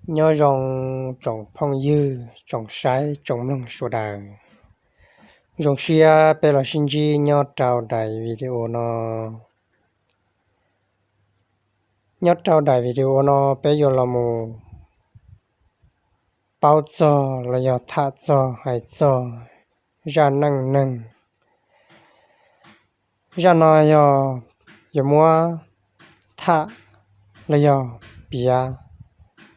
Nyob zoo tsoom phooj ywg, tsoom saib, tsoom mloog sawv daws. Zoo siab peb los sib ntsib nyob rau daim video no. Nyob rau daim video no peb yuav los mus paub txog los yog tham txog hais txog zaj neej neeg. Zaj no yog yuav muab tham los yog piav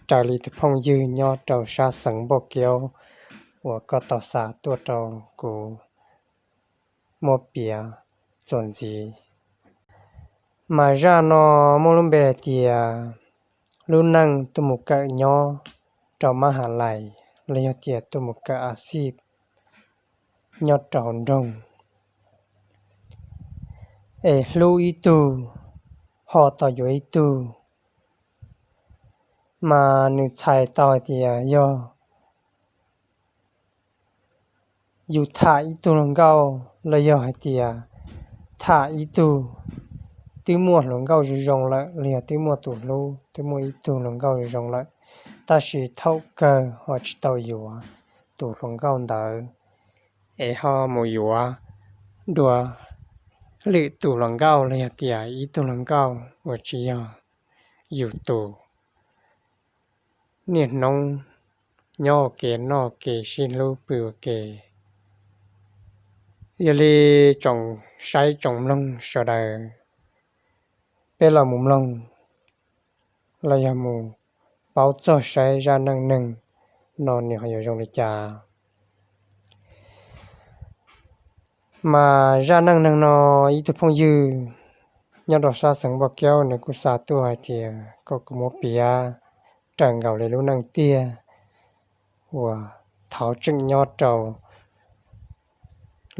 raws li tus phooj ywg nyob rau sab xeev Npauj Keub uas koj tau xa tuaj rau kuv muab piav txuas ntxiv. Mas zaj no muaj lub npe hais tias lub neej tuaj mus kawm nyob rau mab has lais los yog tias tuaj mus kawm a xij nyob rau hauv nroog, es hlub ib tug ho tau yuav ib tug. Mas nws txhais tau hais tias yog yus tham ib tug hluas nkauj los yog hais tias tham ib tug twb muaj hluas nkauj zoo zoo lawm los yog twb muaj tus hlub, twb muaj ib tug hluas nkauj zoo zoo lawm, tab sis thaum kawg ho tsis tau yuav tus hluas nkauj ntawd, es ho mus yuav dua lwm tus hluas nkauj los yog tias ib tug hluas nkauj uas tsis yog yus tus, niaj hnub nyob ua ke noj ua ke sib hlub pw ua ke. Yog li tsoom saib tsoom mloog sawv daws, peb los mus mloog los yog mus paub txog saib zaj neej neeg no nws ho yuav zoo li cas. Mas zaj neej neeg no ib tug phooj ywg nyob rau sab xeev Npauj Keub nws kuj xa tuaj hais tias kom kuv muab piav raws nkaus li lub neej tiag uas thaum tseem nyob rau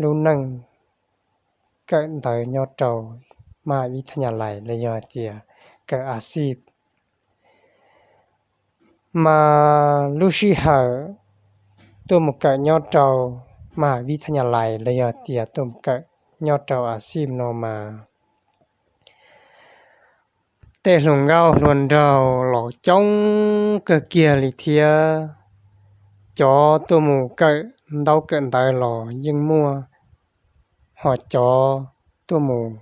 lub neej kawm ntawv nyob rau mab has vib thab nyas lais los yog hais tias kawm a xij. Mas lub sij hawm tuaj mus kawm nyob rau mab has vib thab nyas lais los yog tias tuaj mus kawm nyob rau a xij no mas tej hluas nkauj hluas nraug los coob kawg kiag li thiab. Cov tuaj mus kawm ntaub kawm ntawv los yeej muaj, ho cov tuaj mus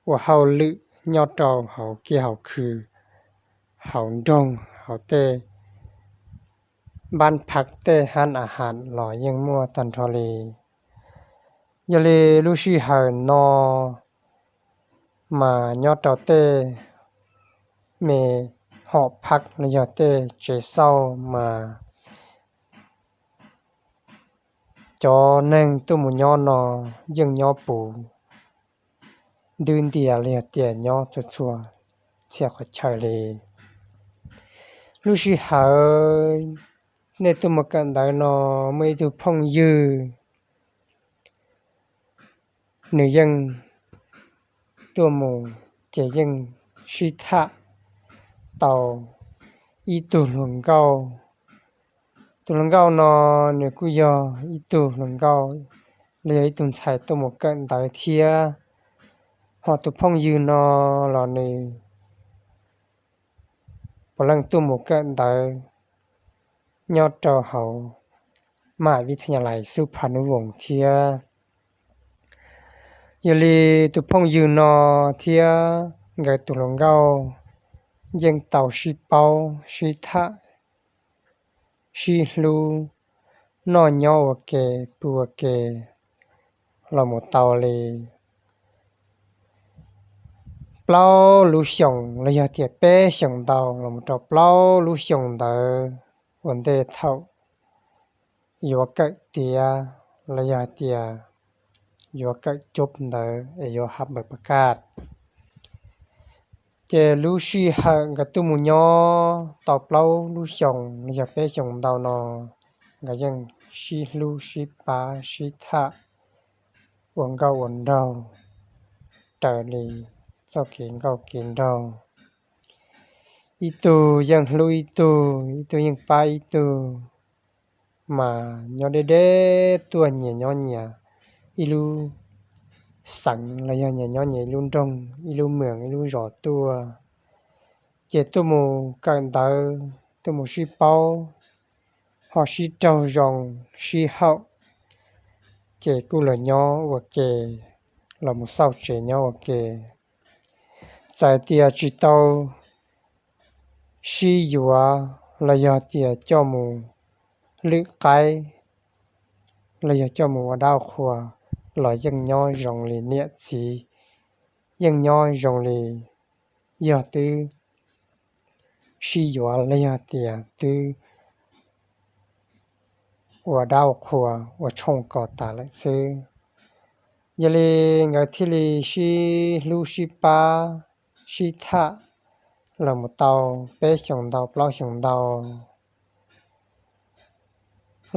ua hauj lwm nyob rau hauv kiab hauv khw, hauv nroog, hauv tej npab phab, tej hab a has los yeej muaj tag nrho li. Yog li lub sij hawm no mas nyob rau tej me hom phab los yog tej tsev xauj mas cov neeg tuaj mus nyob no yeej nyob puv ntws ntias los yog tias nyob txhua txhua txhia qhov chaw li. Lub sij hawm nej tuaj mus kawm ntawv no muaj ib tug phooj ywg, nws yeej tuaj mus ces yeej sib tham tau ib tug hluas nkauj. Tus hluas nkauj no nws kuj yog ib tug hluas nkauj los yog ib tug ntxhais tuaj mus kawm ntawv thiab, ho tus phooj ywg no los nws puav leej tuaj mus kawm ntawv nyob rau hauv mab has vib thab nyas lais xub pha nub voos thiab. Yog li tus phooj ywg no thiab nkawd tus hluas nkauj yeej tau sib paub sib tham, sib hlub, noj nyob ua ke, pw ua ke los mus tau li plaub lub xyoos los yog tias peb xyoos ntau los mus rau plaub lub xyoos ntawd ua ntej thaum yuav kawm tiav los yog hais tias yuav kawm cub ntawd es yuav hab npawm pas kaj. Ces lub sij hawm nkawd tuaj mus nyob tau plaub lub xyoos los yog peb xyoos ntau no, nkawd yeej sib hlub sib pab sib tham ua nkauj ua nraug raws li txoj kev nkauj kev nraug. Ib tug yeej hlub ib tug, ib tug yeej pab ib tug, mas nyob deb deb tuaj nyias nyob nyias ib lub xeev los yog nyias nyob nyias ib lub nroog, ib lub moos, ib lub zos tuaj. ces tuaj mus kawm ntawv, tuaj mus sib paub, ho sib raug zoo sib haum, ces kuj los nyob ua ke, los mus xauj tsev nyob ua ke. Txawm tias tsis tau sib yuav los yog tias coj mus lwm qaib los yog coj mus ua dab ua qhua los yeej nyob zoo li niam txiv, yeej nyob zoo li yog twb sib yuav los yog tias twb ua dab ua qhua ua tshooj ko tas lawm xwb. Yog li nkawd thiaj li sib hlub sib pab sib tham los mus tau peb xyoos ntau plaub xyoos ntau,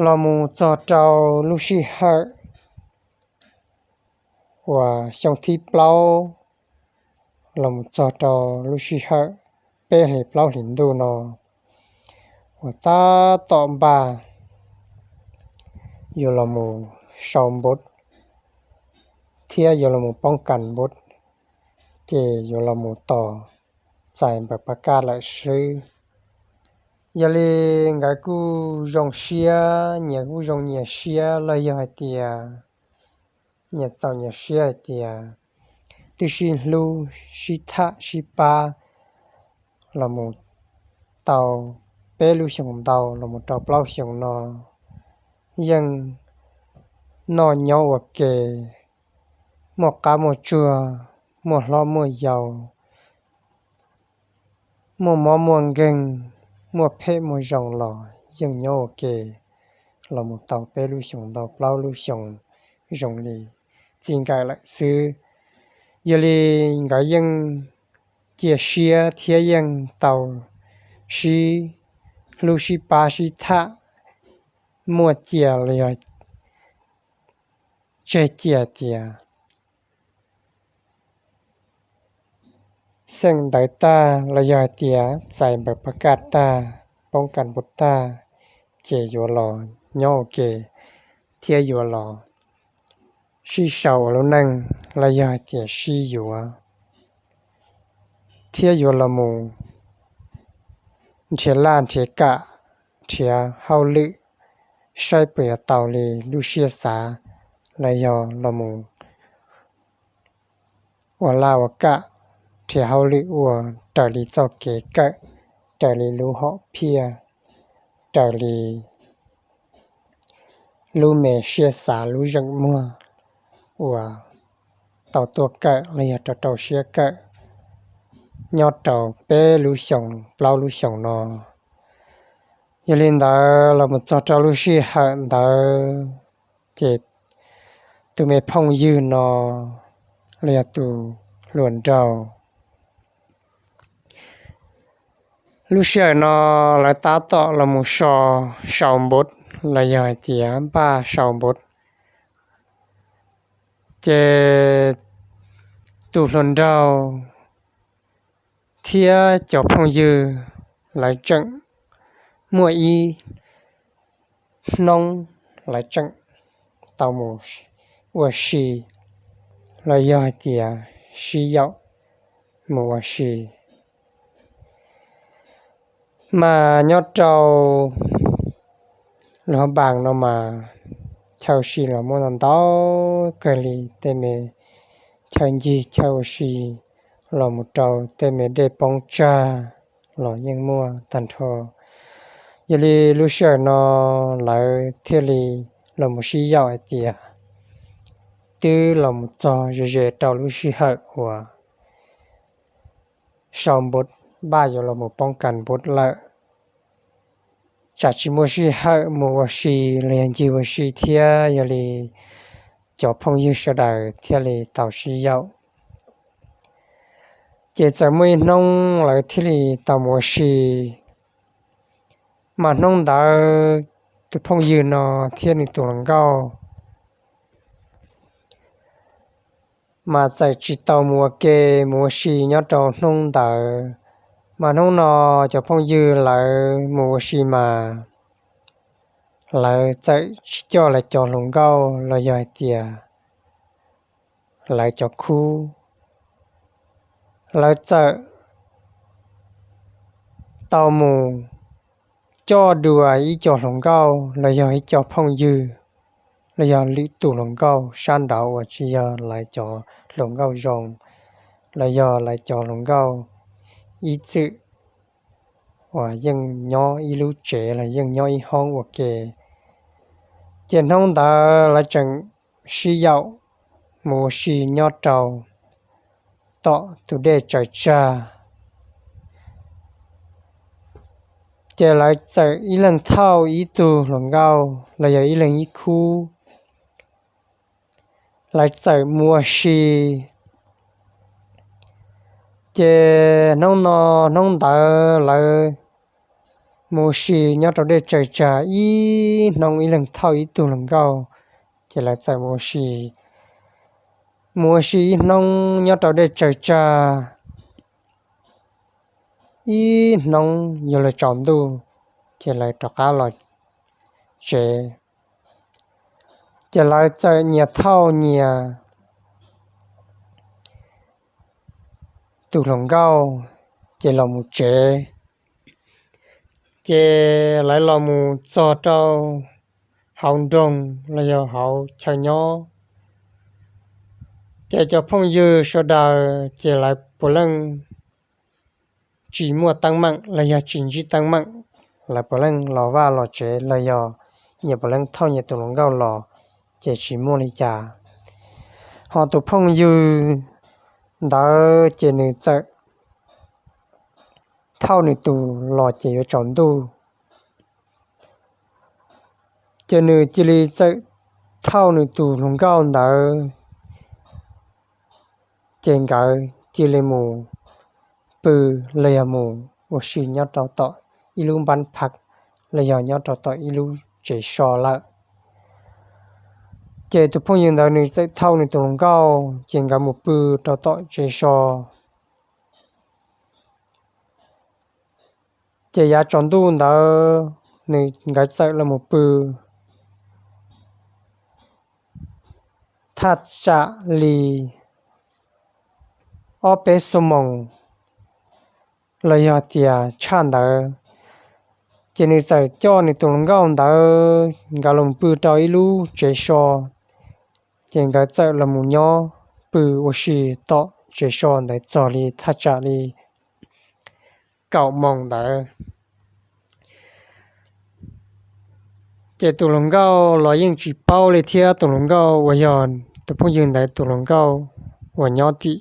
los mus txog rau lub sij hawm uas xyoo thib plaub los mus txog rau lub sij hawm peb hlis plaub hlis ntuj no uas tab tom npaj yuav los mus sau npum thiab yuav los mus poob kas npum, ces yuav los mus tos txais npaws pab kaj lawm xwb. Yog li nkawd kuj zoo siab, nyias kuj zoo nyias siab los yog hais tias nyias txaus nyias siab hais tias twb sib hlub sib tham sib pab los mus tau peb lub xyoos ntau los mus rau plaub xyoos no, yeej noj nyob ua ke, muaj qab muaj tsuag, muaj hlob muaj yau, muaj mob muaj nkeeg, muaj phem muaj zoo los yeej nyob ua ke los mus tau peb lub xyoos ntau plaub lub xyoos zoo li txij nkawm lawm xwb. Yog li nkawd yeej cia siab thiab yeej tau sib hlub sib pab sib tham, muaj cia los yog tseg cia tias xeem ntawv tag los yog hais tias txais npaws pab kaj tag, poob kas npum tag, ces yuav los nyob ua ke thiab yuav los sib sau ua lub neej los yog hais tias sib yuav thiab yuav los mus nrhiav laj nrhiav kam, nrhiav hauj lwm, saib puas yuav tau li lub siab xav los yog los mus ua laj ua kam, nrhiav hauj lwm ua raws li txoj kev kawm, raws li lub hom phiaj, raws li lub me siab xav lub zeem muag uas tau tuaj kawm los yog rau rau siab kawm nyob rau peb lub xyoos plaub lub xyoos no. Yog li ntawd los mus txog rau lub sij hawm ntawd ces tus me phooj ywg no los yog tus hluas nraug, lub sij hawm no lawv tab tom los mus so, sau npum los yog hais tias npaj sau npum, ces tus hluas nraug thiab cov phooj ywg lawv tseem muaj ib hnub lawv tseem tau mus ua si los yog hais tias sib yaum mus ua si. Mas nyob rau lub hauv npaas no mas chaw ua si los muaj ntau ntau kawg li, tej me chaw ncig chaw ua si los mus rau tej me dej poob tsag los yeej muaj tag nrho. Yog li lub sij hawm no lawv thiaj li los mus sib yaum hais tias twb los mus txog ze ze rau lub sij hawm uas sau npum, npaj yuav los mus poob kas npum lawm, tsam tsis muaj sij hawm mus ua si los yog ncig ua si thiab. Yog li cov phooj ywg sawv daws thiaj li tau sib yaum. Ces txawm muaj ib hnub lawv thiaj li tau mus ua si, mas hnub ntawd tus phooj ywg no thiab nws tus hluas nkauj mas txawm tsis tau mus ua ke mus ua si nyob rau hnub ntawd. Mas hnub no cov phooj ywg lawv mus ua si mas lawv txawm tsis coj lawv cov hluas nkauj los yog hais tias lawv cov khub, lawv txawm tau mus coj dua ib co hluas nkauj los yog ib co phooj ywg, los yog lwm tus hluas nkauj sab nraud uas tsis yog lawv cov hluas nkauj zoo, los yog lawv cov hluas nkauj ib txwm uas yeej nyob ib lub tsev los yeej nyob ib hoob ua ke. Ces hnub ntawd lawv tseem sib yaum mus ua si nyob rau tom tus dej tsaws tsag. Ces lawv txawm ib leeg thauj ib tug hluas nkauj los yog ib leeg ib khub, lawv txawm mus ua si. Ces hnub no, hnub ntawd lawv mus ua si nyob rau dej tsaws tsag ib hnub, ib leeg thauj ib tug hluas nkauj. Ces lawv txawm mus ua si, mus ua si ib hnub nyob rau dej tsaws tsag, ib hnub yuav luag tsaus ntuj, ces lawv rov qab los tsev. Ces lawv txawm nyias thauj nyias tus hluas nkauj, ces los mus tsev. Ces lawv los mus txog rau hauv nroog los yog hauv chaw nyob, ces cov phooj ywg sawv daws ces lawv puav leej tsis muaj teeb meem los yog tsis ntsib teeb meem, lawv puav leej los vaj los tsev los yog nyias puav leej thauj nyias tus hluas nkauj los, ces tsis muaj li cas. Ho tus phooj ywg ntawd ces nws txawm thauj nws tus los ces yuav tsaus ntuj, ces nws cia li txawm thauj nws tus hluas nkauj ntawd, ces nkawd cia li mus pw los yog mus ua si nyob rau tom ib lub npab phav los yog nyob rau tom ib lub tsev so lawm. Ces tus phooj ywg ntawd nws txawm thauj nws tus hluas nkauj ces nkawd mus pw rau tom tsev so. Ces yav tsaus ntuj ntawd nws, nkawd txawm los mus pw thaj tsam li ob peb xuab moos los yog tias tshaj ntawd, ces nws txawm coj nws tus hluas nkauj ntawd nkawd los pw rau ib lub tsev so, ces nkawd txawm los mus nyob pw ua si tom tsev so ntawd txog li thaj tsam li kaum moos ntawd. Ces tus hluas nkauj los yeej tsis paub li thiab, tus hluas nkauj uas yog tus phooj ywg ntawd tus hluas nkauj uas nyob tim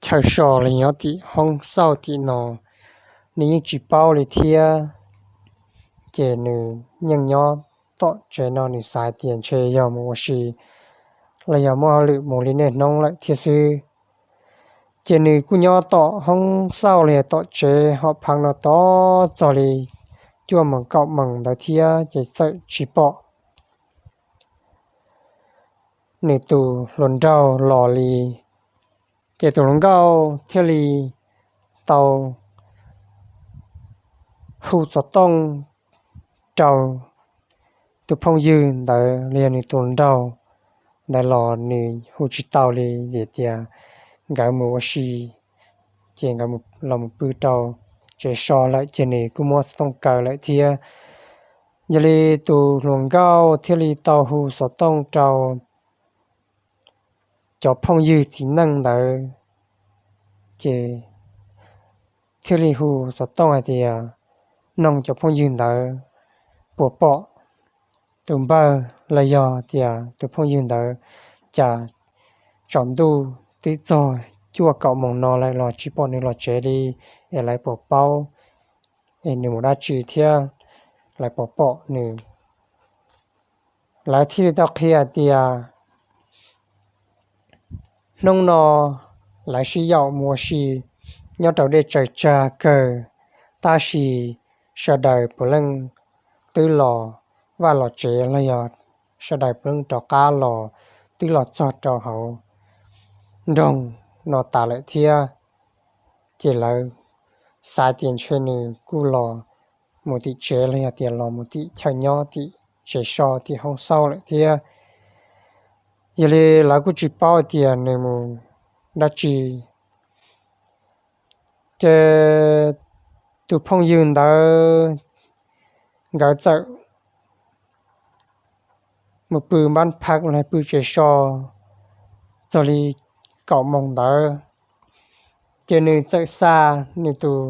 chaw so los nyob tim hoob xauj tim no, nws yeej tsis paub li thiab. Ces nws yeej nyob tom tsev no nws xav tias ntshe yog mus ua si los yog muaj hauj lwm mus li niaj hnub lawm thiab xwb. Ces nws kuj nyob tom hoob xauj los yog tom tsev hom phav no tod txog li cuaj moos kaum moos ntawd thiab ces txawm tsis pom nws tus hluas nraug los li. Ces tus hluas nkauj thiaj li tau hu xov tooj rau tus phooj ywg ntawd los yog nws tus hluas nraug ntawd los nws hu tsis tau li vim tias nkawd mus ua si, ces nkawd los mus pw rau tsev so lawm ces nws kuj muab xov tooj kaw lawm thiab. Yog li tus hluas nkauj thiaj li tau hu xov tooj rau cov phooj ywg txiv neej ntawd, ces thiaj li hu xov tooj hais tias noog cov phooj ywg ntawd puas pom tus npawg los yog tias tus phooj ywg ntawd cas tsaus ntuj twb txog cuaj kaum moos no lawm los tsis pom nws los tsev li, es lawv puas paub es nws mus dab tsi thiab lawv puas pom nws. Lawv thiaj li tau qhia tias hnub no lawv sib yaum mus ua si nyob rau dej tsaws tsag kawg, tab sis sawv daws puav leej twb los vaj los tsev los yog sawv daws puav leej rov qab los twb los txog rau hauv nroog no tas lawm thiab. Ces lawv xav tias ntshe nws kuj los mus tim tsev los yog tias los mus tim chaw nyob tim tsev so tim hoob xauj lawm thiab. Yog li lawv kuj tsis paub tias nws mus dab tsi. Ces tus phooj ywg ntawd nkawd txawm mus pw npab phaj los pw tsev so txog li kaum moos ntawd, ces nws txawm xa nws tus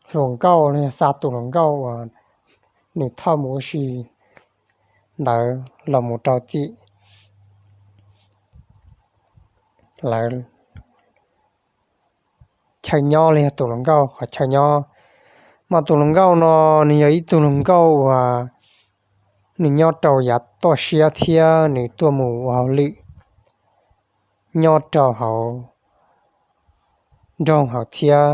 hluas nkauj los yog xa tus hluas nkauj uas nws thauj mus ua si ntawd los mus rau tim lawv chaw nyob los yog tus hluas nkauj qhov chaw nyob. Mas tus hluas nkauj no nws yog ib tug hluas nkauj uas nws nyob rau yav toj siab thiab nws tuaj mus ua hauj lwm nyob rau hauv nroog hauv thiab.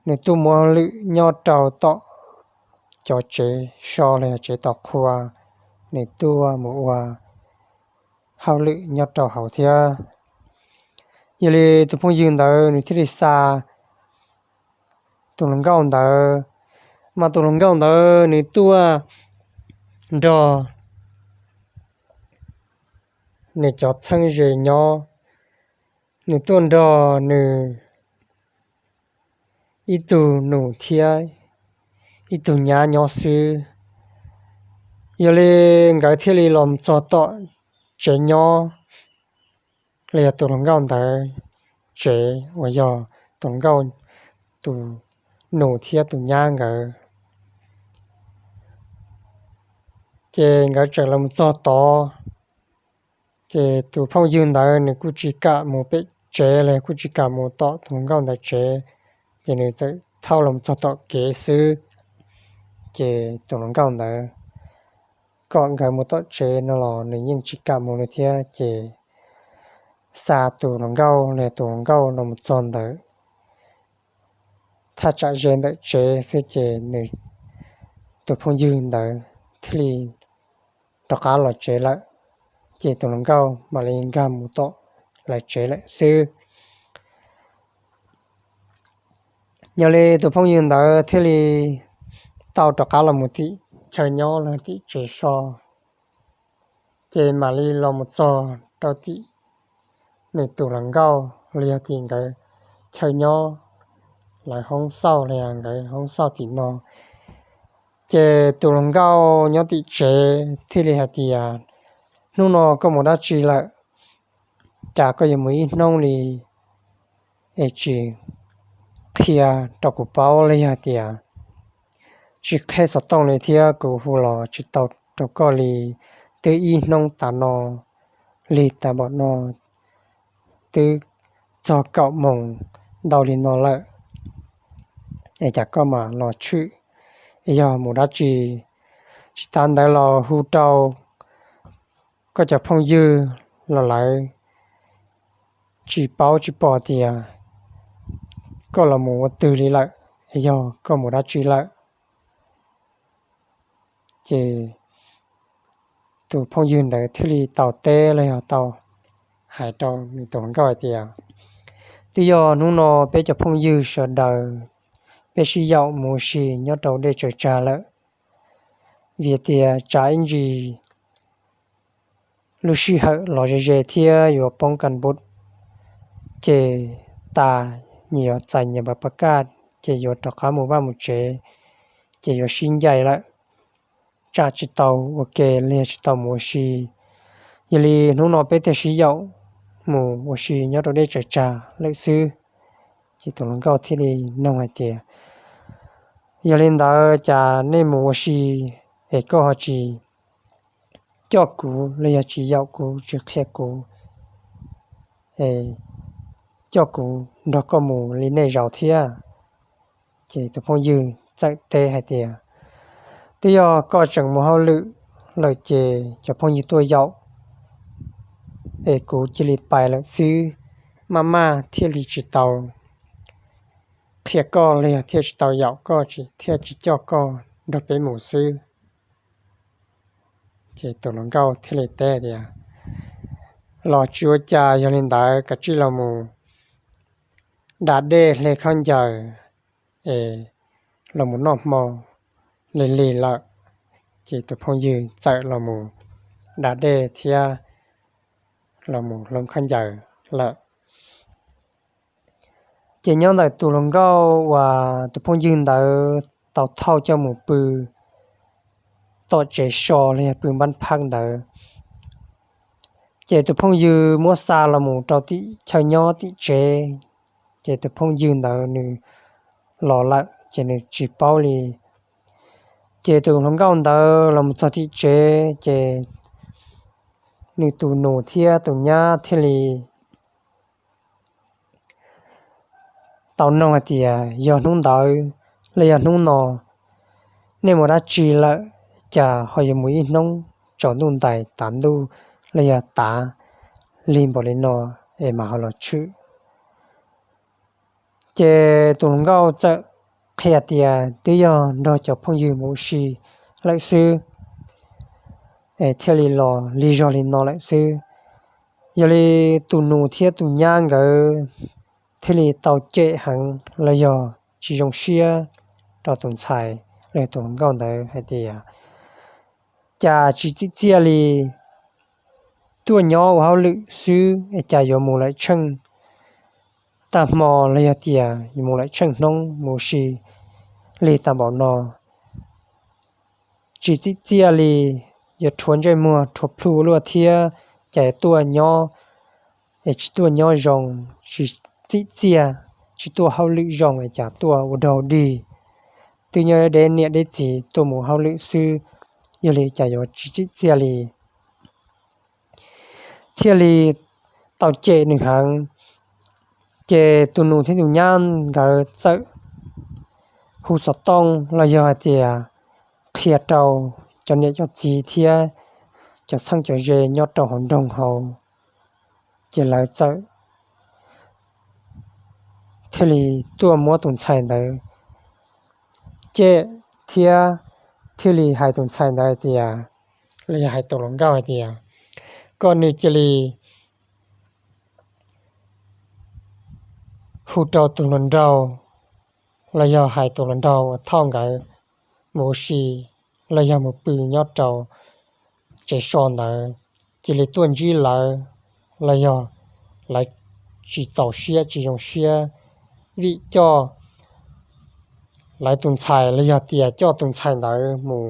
Nws tuaj mus ua hauj lwm nyob rau tom cov tsev so los yog tsev tos qhua, nws tuaj mus ua hauj lwm nyob rau hauv thiab. Yog li tus phooj ywg ntawd nws thiaj li xa tus hluas nkauj ntawd, mas tus hluas nkauj ntawd nws tuaj nrog nws cov txheeb ze nyob, nws tuaj nrog nws ib tug nus thiab ib tug nyab nyob xwb. Yog li nkawd thiaj li los txog tom tsev nyob los yog tus hluas nkauj ntawd tsev uas yog tus hluas nkauj tus nus thiab tus nyab nkawd. Ces nkawd tseem los txog tod, ces tus phooj ywg ntawd nws kuj tsis kam mus pem tsev los kuj tsis kam mus tom tus hluas nkauj ntawd tsev, ces nws txawm thauj los txog tom kev xwb. Ces tus hluas nkauj ntawd kom nkawd mus tom tsev no los nws yeej tsis kam mus li thiab, ces xa tus hluas nkauj los tus hluas nkauj los txog ntawm thaj tsam ze ntawm tsev xwb ces nws tus phooj ywg ntawd thiaj li rov qab los tsev lawm. Ces tus hluas nkauj mam li nkag mus tom lawv tsev lawm xwb. Yog li tus phooj ywg ntawd thiaj li tau rov qab los mus tim chaw nyob los tim tsev so, ces mam li los mus txog rau tim nws tus hluas nkauj los yog tim nkawd chaw nyob, lawv hoob xauj los yog nkawd hoob xauj tim no. Ces tus hluas nkauj nyob tim tsev thiaj li hais tias, hnub no koj mus dab tsi lawm? Cas koj yuav mus ib hnub li es tsis qhia rau kuv paub los yog tias tsis qheb xov tooj li thiab kuv hu los tsis tau rau koj li, twb ib hnub tas no li tas npaum no, twb txog kaum moos ntau li no lawm, es cas koj mam los tshwm, es yog mus dab tsi? Tsis tas ntawd los hu rau koj cov phooj ywg los lawv tsis paub tsis pom tias koj los mus ua twg li lawm, es yog koj mus dab tsi lawm. Ces tus phooj ywg ntawd thiaj li tau teb los yog tau hais rau nws tus hluas nkauj hais tias, twb yog hnub no peb cov phooj ywg sawv daws peb sib yaum mus ua si nyob rau dej tsaws tsag lawm, vim tias tsam ib ntsis lub sij hawm los ze ze thiab yuav poob kas npub, ces tas nyias yuav txais nyias npav pas kaj, ces yuav rov qab mus vaj mus tsev, ces yuav sib ncaim lawm, tsam tsis tau ua ke los tsis tau mus ua si. Yog li hnub no peb thiaj sib yaum mus ua si nyob rau dej tsaws tsag lawm xwb. Ces tus hluas nkauj thiaj li nug hais tias, yog li ntawd cas nej mus ua si es koj ho tsis coj kuv los yog tsis yaum kuv tsis qhia kuv, coj kuv nrog koj mus li nej zaum thiab? Ces tus phooj ywg txawm teb hais tias, twb yog koj tseem mus hauj lwm lawm ces cov phooj ywg tuaj yaum es kuv cia li pais lawm xwb, maj maj thiaj li tsis tau qhia koj los yog thiaj tsis tau yaum koj, thiaj tsis coj koj nrog peb mus xwb. Ces tus hluas nkauj thiaj li teb tias, los tsis ua cas, yog li ntawd kav tsij los mus da dej hle khaub ncaws es los mus noj hmo lig lig lawm. Ces tus phooj ywg txawm los mus da dej thiab los mus hloov khaub ncaws lawm. Ces nyob ntawm tus hluas nkauj uas tus phooj ywg ntawd tau thauj coj mus pw tom tsev so los yog pw npab phab ntawd, ces tus phooj ywg muab xa los mus rau tim chaw nyob tim tsev, ces tus phooj ywg ntawd nws los lawm ces nws tsis paub li. Ces tus hluas nkauj ntawd los mus txog tim tsev ces nws tus nus thiab tus nyab thiaj li tau noog hais tias, yog hnub ntawd los yog hnub no nej mus dab tsi lawm, cas ho yuav mus ib hnub tsaus ntuj ntais tav ntuj los yog tav lig npaum li no es mas ho los tshwm? Ces tus hluas nkauj txawm qhia tias twb yog nrog cov phooj ywg mus ua si lawm xwb, es thiaj li los lig zog li no lawm xwb. Yog li tus nus thiab tus nyab nkawd thiaj li tau cem heev los yog tsis zoo siab rau tus ntxhais los yog tus hluas nkauj ntawd hais tias, cas tsis txim txiaj li, tuaj nyob ua hauj lwm xwb es cas yuav mus lawm tsheej tag hmo los yog tias yuav mus lawm tsheej hnub mus ua si lig tag npaum no. Tsis txim txiaj li, yuav rhuav ntsej muag rhuav plhu luaj thiab, cas tuaj nyob es tsis tuaj nyob zoo, tsis txim txiaj, tsis tuaj hauj lwm zoo es cas tuaj ua dog dig. Twb nyob deb niam deb txiv tuaj mus hauj lwm xwb, yog li cas yuav tsis txim txiaj li. Thiaj li tau cem nws heev. Ces tus nus thiab tus nyab nkawd txawm hu xov tooj los yog hais tias qhia rau cov niam cov txiv thiab cov txheeb cov ze nyob rau hauv nroog hauv, ces lawv txawm thiaj li tuaj muab tus ntxhais ntawd cem thiab thiaj li hais tus ntxhais ntawd hais tias, los yog hais tus hluas nkauj hais tias, koj nws cia li hu rau tus hluas nraug los yog hais tus hluas nraug uas thauj nkawd mus ua si los yog mus pw nyob rau tsev so ntawd, cia li tuaj ntsib lawv los yog lawv tsis txaus siab tsis zoo siab vim coj lawv tus ntxhais los yog tias coj tus ntxhais ntawd mus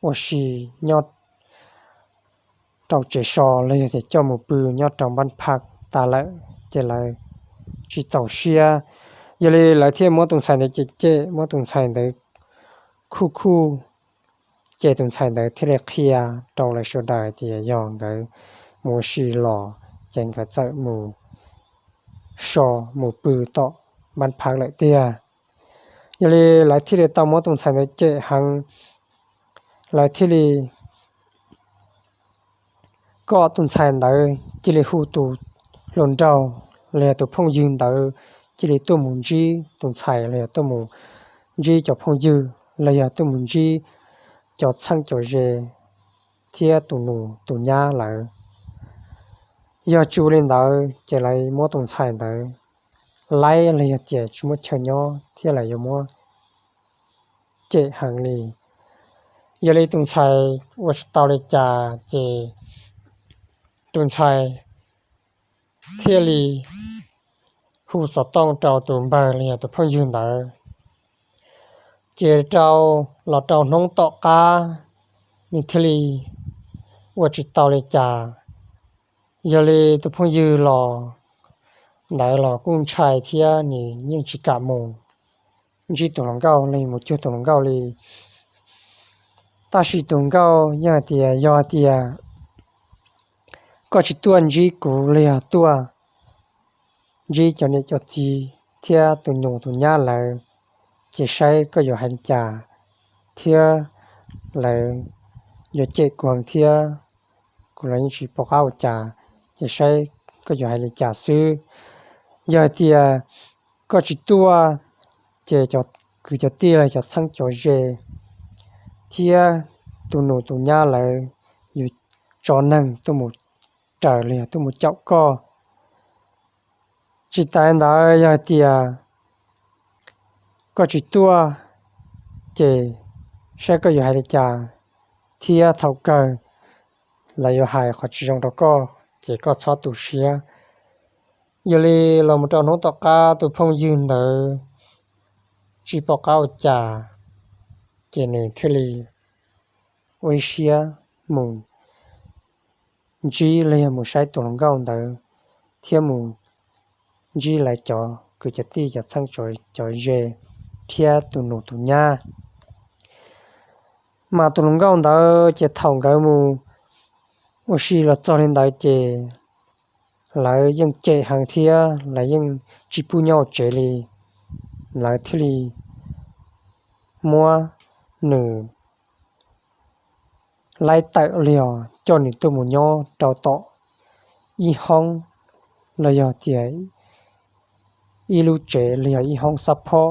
ua si nyob rau tsev so los yog tias coj mus pw nyob rau npab phaj tas lawm ces lawv tsis txaus siab. Yog li lawv thiaj muab tus ntxhais ntawd cem cem, muab tus ntxhais ntawd khuj khuj, ces tus ntxhais ntawd thiaj li qhia rau lawv sawv daws hais tias yog nkawd mus ua si los ces nkawd txawm mus so mus pw tom npab phaj lawm tiag. Yog li lawv thiaj li tau muab tus ntxhais ntawd cem heev, lawv thiaj li kom tus ntxhais ntawd cia li hu tus hluas nraug los yog tus phooj ywg ntawd cia li tuaj mus ntsib tus ntxhais los yog tuaj mus ntsib cov phooj ywg los yog tuaj mus ntsib cov txheeb cov ze thiab tus nus tus nyab lawv. Yog tsis ua li ntawd ces lawv muab tus ntxhais ntawd laib los yog tias tsis muaj chaw nyob thiab lawv yuav muab cem heev li. Yog li tus ntxhais ua tsis tau li cas ces tus ntxhais thiaj li hu xov tooj rau tus npawg los yog tus phooj ywg ntawd. Ces rau los rau hnub tom qab nws thiaj li ua tsis tau li cas. Yog li tus phooj ywg los ntawd los kuj ntshai thiab nws yeej tsis kam mus ntsib tus hluas nkauj li, mus cuag tus hluas nkauj li. Tab sis tus nkauj yeej hais tias yog hais tias koj tsis tuaj ntsib kuv los yog tuaj ntsib cov niam cov txiv thiab tus nus tus nyab lawv, ces saib koj yuav hais li cas thiab lawv yuav cem kuv heev thiab kuv los yeej tsis pom qab ua cas, ces saib koj yuav hais li cas xwb. Yog hais tias koj tsis tuaj, ces cov kwv cov tij los cov txheeb cov ze thiab tus nus tus nyab lawv yuav tso neeg tuaj mus raws los yog tuaj mus caum koj. Tsis tas ntawd yog hais tias koj tsis tuaj, ces saib koj yuav hais li cas thiab thaum kawg lawv yuav hais qhov tsis zoo rau koj, ces koj txhob tu siab. Yog li los mus rau hnub tom qab tus phooj ywg ntawd tsis pom qab ua cas, ces nws thiaj li ua ib siab mus ntsib los yog mus saib tus hluas nkauj ntawd thiab mus ntsib lawv cov kwv cov tij cov txheeb cov ze thiab tus nus tus nyab. Mas tus hluas nkauj ntawd ces thaum nkawd mus ua si los txog li ntawd ces lawv yeej cem heev thiab lawv yeej tsis pub nyob hauv tsev li. Lawv thiaj li muab nws laib tawm los yog coj nws tuaj mus nyob rau tom ib hoob los yog tias ib lub tsev los yog ib hoob xab phob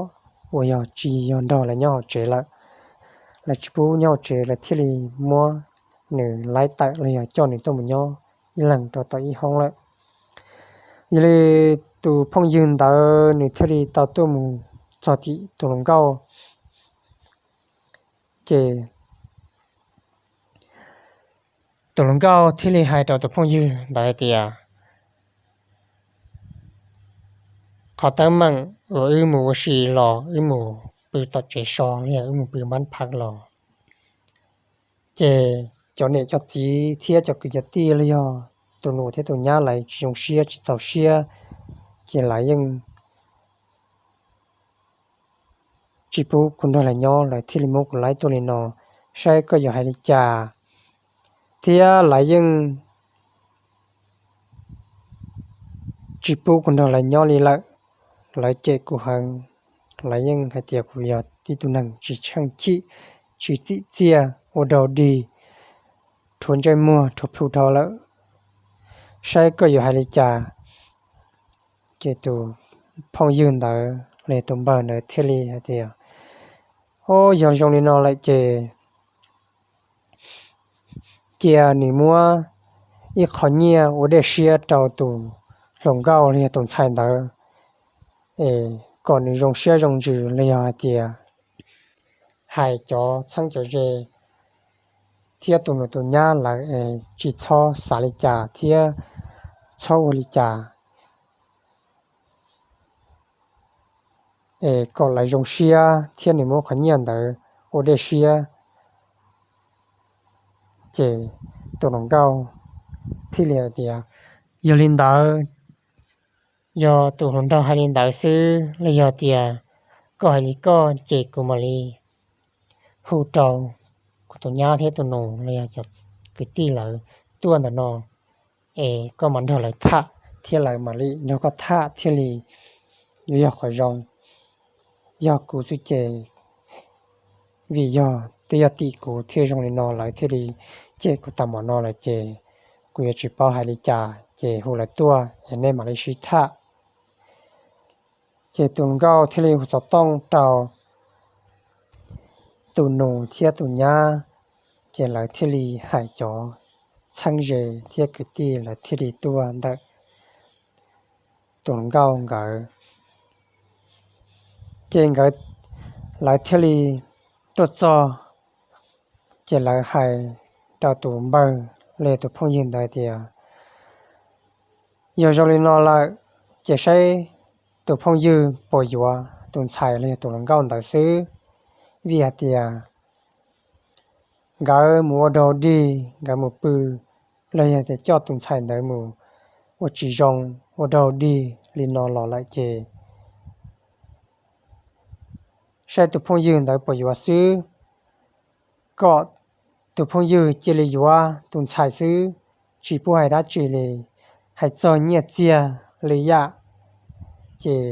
uas yog tsis yog nrog lawv nyob hauv tsev lawm. Lawv tsis pub nyob hauv tsev, lawv thiaj li muab nws laib tawm los yog coj nws tuaj mus nyob ib leeg rau tom ib hoob lawm. Yog li tus phooj ywg ntawd nws thiaj li tau tuaj mus txog tim tus hluas nkauj, ces tus hluas nkauj thiaj li hais rau tus phooj ywg ntawd hais tias, qhov teeb meem uas wb mus ua si los wb mus pw tom tsev so los yog wb mus pw npab phav los, ces cov niam cov txiv thiab cov kwv cov tij los yog tus nus thiab tus nyab lawv tsis zoo siab tsis txaus siab, ces lawv yeej tsis pub kuv nrog lawv nyob, lawv thiaj li muab kuv laib tuaj li no, saib koj yuav hais li cas. Thiab lawv yeej tsis pub kuv nrog lawv nyob li lawm, lawv cem kuv heev, lawv yeej hais tias kuv yog tib tug neeg tsis tsheej chim, tsis txim txiaj, ua dog dig, rhuav ntsej muag rhuav plhu dhau lawm, saib koj yuav hais li cas. Ces tus phooj ywg ntawd los yog tus npawg ntawd thiaj li hais tias, o, yog zoo li no lawm ces cia nws muab ib qho nyiaj ua dej siab rau tus hluas nkauj los yog tus ntxhais ntawd, es kom nws zoo siab zoo ntsws los yog hais tias hais cov txheeb cov ze thiab tus nus tus nyab lawv es tsis txhob xav li cas thiab txhob ua li cas, es kom lawv zoo siab thiab nws muab qhov nyiaj ntawd ua dej siab. Ces tus hluas nkauj thiaj li hais tias, yog li ntawd, yog tus hluas nraug hais li ntawd xwb los yog tias koj hais li koj ces kuv mam li hu rau kuv tus nyab thiab tus nus los yog cov kwv tij lawv tuaj ntawm no, es koj mam nrog lawv tham thiab lawv mam li nrog koj tham thiaj li yuav yog qhov zoo. Yog kuv xwb ces, vim yog twb yog tim kuv thiaj zoo li no lawv thiaj li cem kuv tas mom no lawm ces kuv yuav tsis paub hais li cas, ces hu lawv tuaj es nej mam li sib tham. Ces tus nkauj thiaj li hu xov tooj rau tus nus thiab tus nyab, ces lawv thiaj li hais cov txheeb ze thiab kwv tij lawv thiaj li tuaj ntawm tus nkauj nkawd. Ces nkawd, lawv thiaj li tuaj txog, ces lawv hais rau tus npawg los yog tus phooj ywg ntawd tias, yog zoo li no lawm, ces saib tus phooj ywg puas yuav tus ntxhais los yog tus hluas nkauj ntawd xwb. Vim hais tias nkawd mus ua dog dig, nkawd mus pw, los yog tias coj tus ntxhais ntawd mus ua tsis zoo, ua dog dig li no los lawm ces saib tus phooj ywg ntawd puas yuav xwb, kom tus phooj ywg cia li yuav tus ntxhais xwb, tsis pub hais dab tsi li. Hais txog nyiaj txiag li yam, ces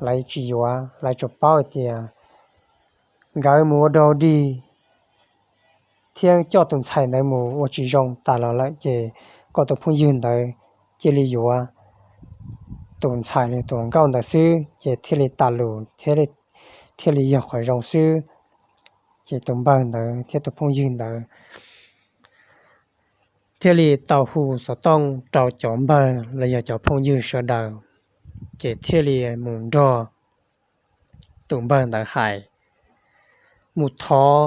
lawv tsis yuav, lawv tsuas paub hais tias nkawd mus ua dog dig thiab coj tus ntxhais ntawd mus ua tsis zoo tas los lawm ces kom tus phooj ywg ntawd cia li yuav tus ntxhais los tus hluas nkauj ntawd xwb ces thiaj li tas lus, thiaj li yog qhov zoo xwb. Ces tus npawg ntawd thiab tus phooj ywg ntawd thiaj li tau hu xov tooj rau cov npawg los yog cov phooj ywg sawv daws, ces thiaj li mus nrog tus npawg ntawd hais, mus thov,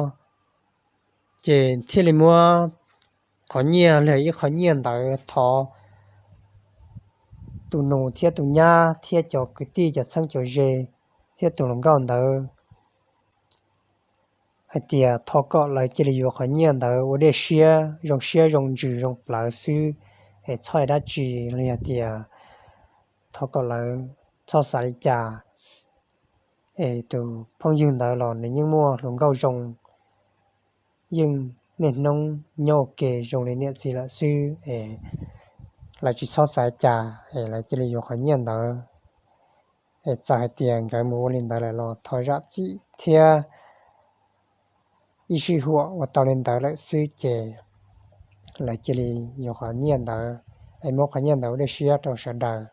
ces thiaj li muab qhov nyiaj los ib qhov nyiaj ntawd thov tus nus thiab tus nyab thiab cov kwv tij cov txheeb cov ze thiab tus hluas nkauj ntawd hais tias thov kom lawv cia li yuav qhov nyiaj ntawd ua dej siab zoo siab zoo ntsws zoo plawv xwb, es txhob hais dab tsi los yog tias thov kom lawv txhob xav li cas. Es tus phooj ywg ntawd los nws yeej muaj hluas nkauj zoo, yeej niaj hnub nyob ua ke zoo li niam txiv lawm xwb, es lawv tsis txhob xav li cas, es lawv cia li yuav qhov nyiaj ntawd. Es txawm hais tias nkawd mus ua li ntawd lawm los thov zam txim thiab ib sij huam uas tau li ntawd lawm xwb ces lawv cia li yuav qhov nyiaj ntawd, es muab qhov nyiaj ntawd ua dej siab rau sawv daws.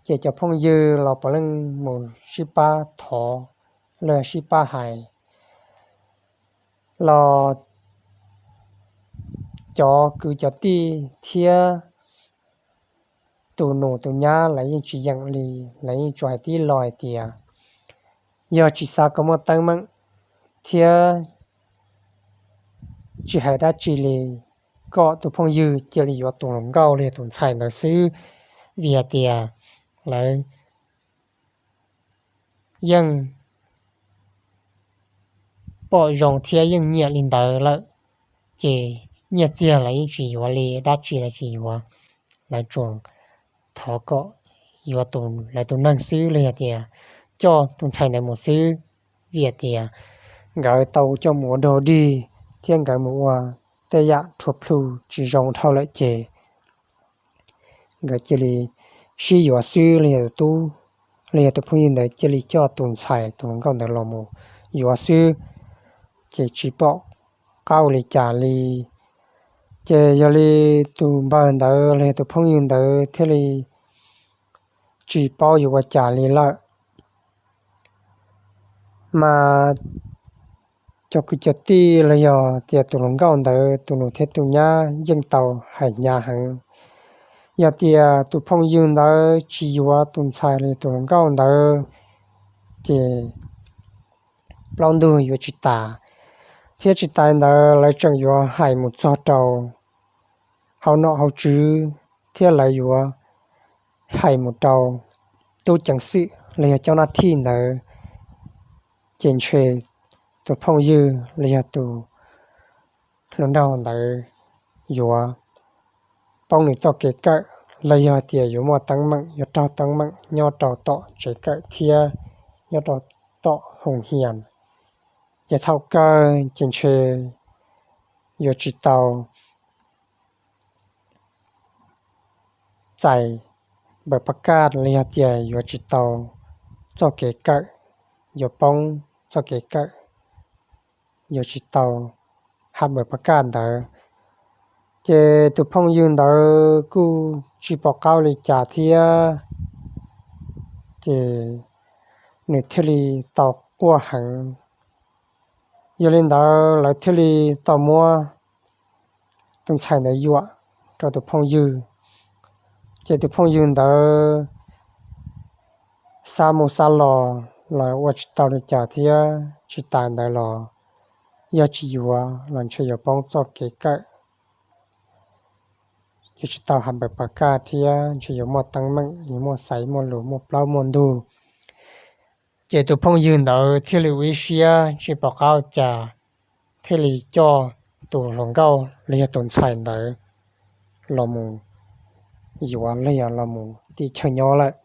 Ces cov phooj ywg los puav leej mus sib pab thov, los sib pab hais los cov kwv cov tij thiab tus nus tus nyab lawv yeej tsis yeem li, lawv yeej tsuas hais tib lo hais tias yog tsis xav kom muaj teeb meem thiab tsis hais dab tsi li, kom tus phooj ywg cia li yuav tus hluas nkauj los yog tus ntxhais ntawd xwb, vim hais tias lawv yeej pom zoo thiab yeej nyiam li ntawd lawm, ces nyiaj txiag lawv yeej tsis yuav li, dab tsi lawv tsis yuav, lawv tsuas thov kom yuav lawv tus neeg xwb los yog tias coj tus ntxhais ntawd mus xwb, vim tias nkawd tau coj mus ua dog dig thiab nkawd mus ua tej yam rhuav plhu tsis zoo dhau lawm ces nkawd cia li sib yuav xwb los yog tus tub, los yog tus phooj ywg ntawd cia li coj tus ntxhais tus hluas nkauj ntawd los mus yuav xwb, ces tsis pom qab ua li cas li. Ces yog li tus npawg ntawd los yog tus phooj ywg ntawd thiaj li tsis paub yuav ua cas li lawm. Mas cov kwv cov tij los yog tias tus hluas nkauj ntawd tus nus thiab tus nyab yeej tau hais hnyav heev, yog tias tus phooj ywg ntawd tsis yuav tus ntxhais los yog tus hluas nkauj ntawd ces plaub ntug yuav tsis tas, thiab tsis tas ntawd lawv tseem yuav hais mus txog rau hauv nom hauv tswv thiab lawv yuav hais mus rau tub ceev xwm los yog cov nab thij ntawd, ces ntshe tus phooj ywg los yog tus hluas nraug ntawd yuav poob nws txoj kev kawm los yog tias yuav muaj teeb meem, yuav raug teeb meem nyob rau tom tsev kawm thiab nyob rau tom hoo hias. Ces thaum kawg ces ntshe yuav tsis tau txais npaws pab kaj los yog tias yuav tsis tau txoj kev kawm, yuav poob txoj kev kawm, yuav tsis tau hab npaws pab kaj ntawd. Ces tus phooj ywg ntawd kuj tsis pom qab li cas thiab, ces nws thiaj li tau quaj heev. Yog li ntawd lawv thiaj li tau muab tus ntxhais ntawd yuam rau tus phooj ywg. Ces tus phooj ywg ntawd xav mus xav los los ua tsis tau li cas thiab, tsis tas ntawd los yog tsis yuav los ntshe yuav poob txoj kev kawm, yuav tsis tau hab npaws pab kaj thiab ntshe yuav muaj teeb meem, yuav muaj xaiv muaj lus, muaj plaub muaj ntug. Ces tus phooj ywg ntawd thiaj li ua ib siab tsis pom qab ua cas, thiaj li coj tus hluas nkauj los yog tus ntxhais ntawd los mus yuav los yog los mus tim chaw nyob lawm.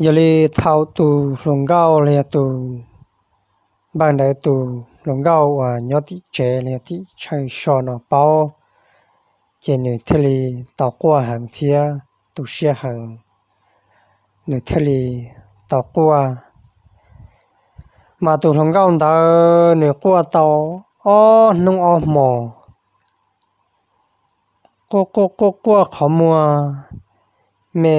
Yog li thaum tus hluas nkauj los yog tus npawg ntawd tus hluas nkauj uas nyob tim tsev los yog tim chaw so no paub, ces nws thiaj li tau quaj heev thiab tu siab heev, nws thiaj li tau quaj. Mas tus hluas nkauj ntawd nws quaj tau ob hnub ob hmos, quaj quaj quaj quaj qhov muag me,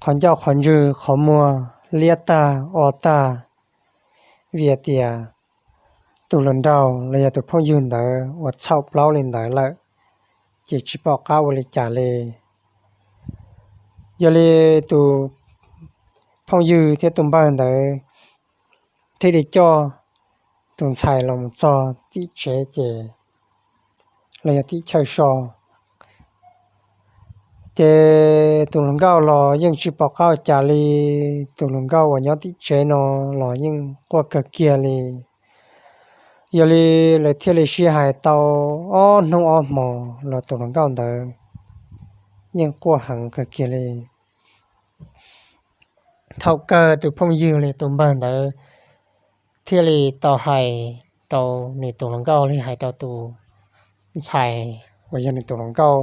qhov ncauj qhov ntswg qhov muag liab tag o tag, vim tias tus hluas nraug los yog tus phooj ywg ntawd uas txhaum plaub li ntawd lawm, ces tsis pom qab ua li cas li. Yog li tus phooj ywg thiab tus npawg ntawd thiaj li coj tus ntxhais los txog tim tsev ces los yog tim chaw so. Ces tus hluas nkauj los yeej tsis pom qab ua cas li. Tus hluas nkauj uas nyob tim tsev no los yeej quaj kawg kiag li. Yog li lawv thiaj li sib hais tau ob hnub ob hmo los tus hluas nkauj ntawd yeej quaj heev kawg kiag li. Thaum kawg tus phooj ywg li tus npawg ntawd thiaj li tau hais rau nws tus hluas nkauj li hais rau tus ntxhais uas yog nws tus hluas nkauj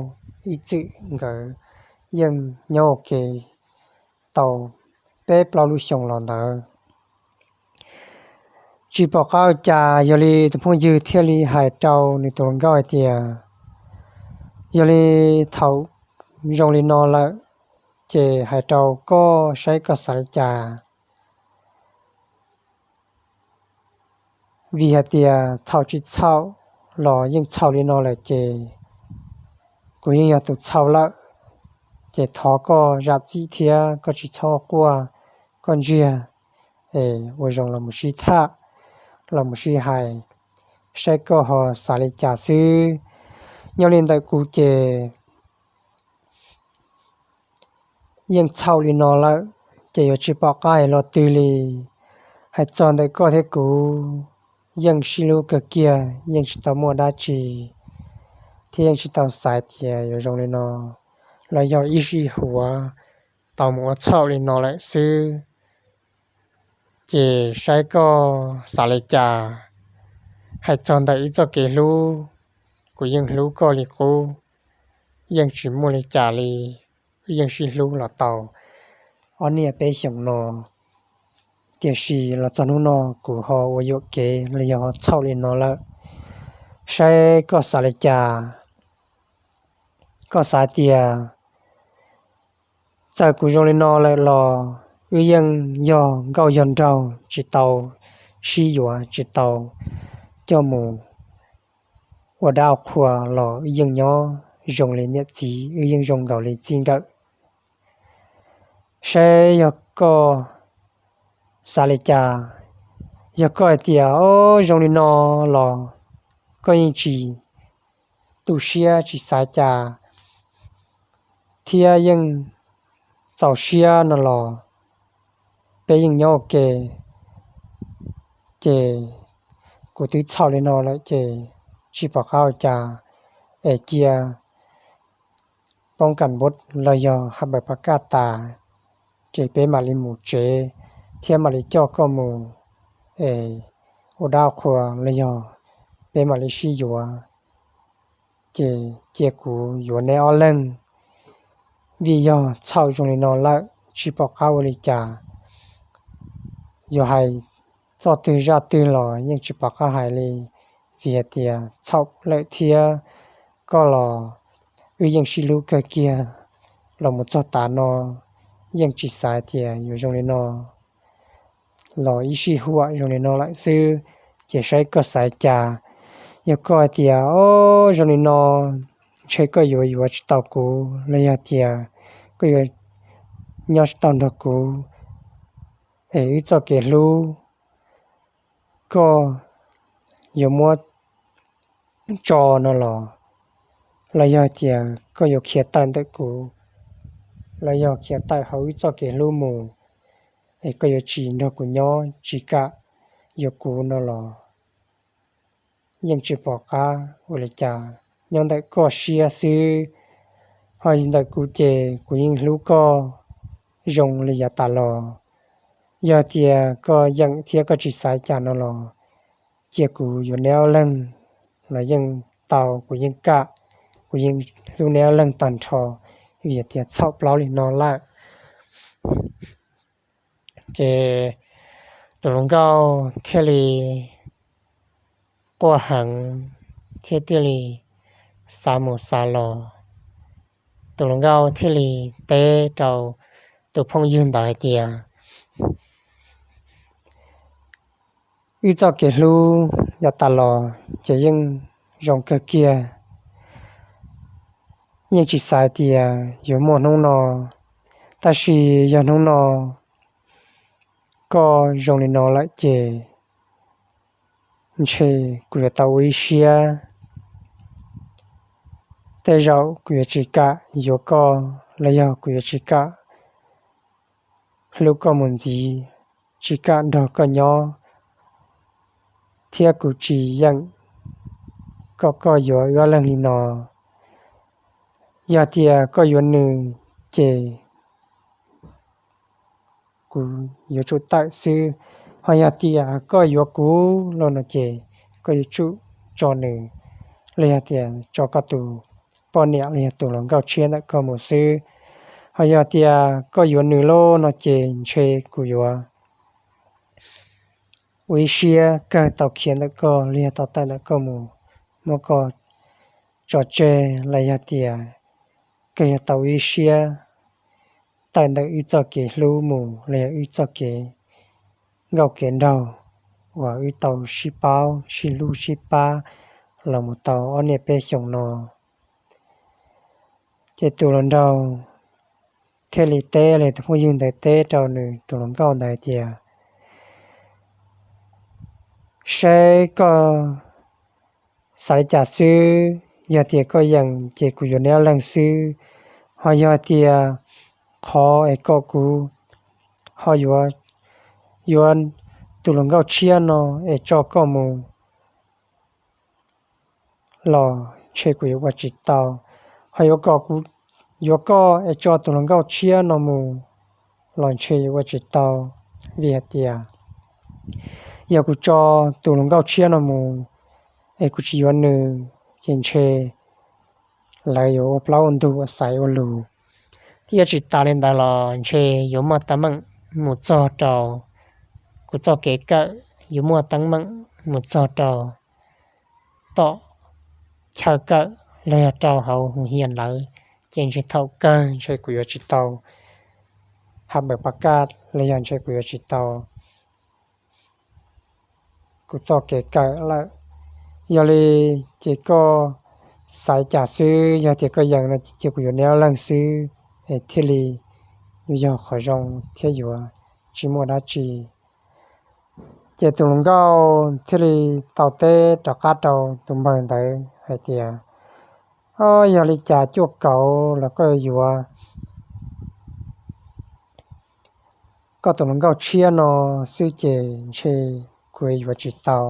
ib txwm nkawd yeej nyob ua ke tau peb plaub lub xyoo los ntawd. Tsis pom qab ua cas, yog li tus phooj ywg thiaj li hais rau nws tus hluas nkauj hais tias, yog li thaum zoo li no lawm, ces hais rau koj saib koj xav li cas. Vim hais tias txhaum tsis txhaum los yeej txhaum li no lawm ces kuv yeej yog tus txhaum lawm, ces thov koj zam txim thiab koj tsis txhob quaj, koj ntsiag es ua zoo los mus sib tham, los mus sib hais, saib koj ho xav li cas xwb. Nyob li ntawm kuv ces yeej txhaum li no lawm, ces yuav tsis pom qab hais los twg li. Hais txog ntawm koj thiab kuv yeej sib hlub kawg kiag, yeej tsis tau muaj dab tsi, thiab yeej tsis tau xav tias yuav zoo li no, los yog ib sij huam tau mus ua txhaum li no lawm xwb. Ces saib koj xav li cas. Hais txog ntawm wb txoj kev hlub, kuv yeej hlub koj li qub, yeej tsis muaj li cas li. Wb yeej sib hlub los tau ob niaj peb xyoos no, tiam sis los txog hnub no kuv ho ua yuam kev los yog ho txhaum li no lawm. Saib koj xav li cas, koj xav tias txawm kuv zoo li no lawm los wb yeej yog nkauj yog nraug, tsis tau sib yuav, tsis tau coj mus ua dab ua qhua los wb yeej nyob zoo li niam txiv, wb yeej zoo nkaus li txij nkawm. Saib yog koj xav li cas. Yog koj hais tias o zoo li no los koj yeej tsis tu siab tsis xav cas thiab yeej txaus siab no los peb yeej nyob ua ke, ces kuv twb txhaum li no lawm ces tsis pom qab ua cas, es cia poob kas npub los yog ha npaws pov kaj tas, ces peb mam li mus tsev thiab mam li coj koj mus es ua dab qhua los yog peb mam li sib yuav, ces cia kuv yuav neb ob leeg. Vim yog txhaum zoo li no lawm tsis pom qab ua li cas, yuav hais txoj twg zaj twg los yeej tsis pom qab hais li, vim hais tias txhaum lawm thiab koj los wb yeej sib hlub kawg kiag los mus txog tav no, yeej tsis xav tias yuav zoo li no los ib sij huam zoo li no lawm xwb, ces saib koj xav cas. Yog koj hais tias o zoo li no ntshe koj yuav yuav tsis tau kuv los yog tias koj yuav nyob tsis tau nrog kuv es wb txoj kev hlub koj yuav muab tso no los, los yog tias koj yuav khiav tawm ntawm kuv, los yog khiav tawm hauv wb txoj kev hlub mus, es koj yuav tsis nrog kuv nyob tsis kam yuav kuv no los yeej tsis pom qab ua li cas. Nyob ntawm koj siab xwb, ho ntawm kuv ces kuv yeej hlub koj zoo li yav tas los. Yog tias koj yeem thiab koj tsis xav cas no los cia kuv yuav neb ob leeg los yeej tau, kuv yeej kam, kuv yeej hlub neb ob leeg tag nrho, vim tias txhaum plaub li no lawm. Ces tus hluas nkauj thiaj li quaj heev thiab thiaj li xav mus xav los. Tus hluas nkauj thiaj li teb rau tus phooj ywg ntawd hais tias, wb txoj kev hlub yav tas los ces yeej zoo kawg kiag, yeej tsis xav tias yuav muaj hnub no, tab sis yog hnub no koj zoo li no lawm ces ntshe kuv yuav tau ua ib siab tej zaum kuv yuav tsis kam yuav koj los yog kuv yuav tsis kam hlub koj mus ntxiv, tsis kam nrog koj nyob, thiab kuv tsis yeem kom koj yuav wb ob leeg li no. Yog tias koj yuav nws ces kuv yuav tsum tawm xwb, ho yog tias koj yuav kuv los no ces koj yuav tsum tso nws, los yog tias tso koj tus poj niam los yog tus hluas nkauj tshiab ntawm koj mus xwb. Ho yog tias koj yuav nws los no ces ntshe kuv yuav ua ib siab kawg tau khiav ntawm koj los yog tau tawm ntawm koj mus, muab koj tso tseg los yog tias kawg yuav tau ua ib siab tawm ntawm wb txoj kev hlub mus los yog wb txoj kev nkauj kev nraug uas wb tau sib paub sib hlub sib pab los mus tau ob niaj peb xyoos no. Ces tus hluas nraug thiaj li teb, los tus phooj ywg ntawd teb rau nws tus hluas nkauj ntawd tias, saib koj xav li cas xwb, yog tias koj yeem ces kuv yuav neb ob leeg xwb, ho yog tias qhov es kom kuv ho yuav tus hluas nkauj tshiab no es tso koj mus los ntshe kuv yuav ua tsis tau. Ho yuav kom kuv yuav koj es tso tus hluas nkauj tshiab no mus los ntshe yuav ua tsis tau, vim hais tias yog kuv tso tus hluas nkauj tshiab no mus es kuv tsis yuav nws ces ntshe lawv yuav ua plaub ua ntug ua xaiv ua lus, thiab tsis tas li ntawd los ntshe yuav muaj teeb meem mus txog rau kuv txoj kev kawm, yuav muaj teeb meem mus txog rau tom chaw kawm los yog rau hauv hoo hias lawm, ces ntshe thaum kawg ntshe kuv yuav tsis tau has npawm pab kaj los yog ntshe kuv yuav tsis tau kuv txoj kev kawm lawm. Yog li ces koj xav cas xwb, yog tias koj yeem no ces kuv yuav neb ob leeg xwb es thiaj li yuav yog qhov zoo thiab yuav tsis muaj dab tsi. Ces tus hluas nkauj thiaj li tau teb rov qab rau tus npawg ntawd hais tias, o, yog li cas cuaj kaum los koj yuav koj tus hluas nkauj tshiab no xwb ces ntshe kuv yuav tsis tau.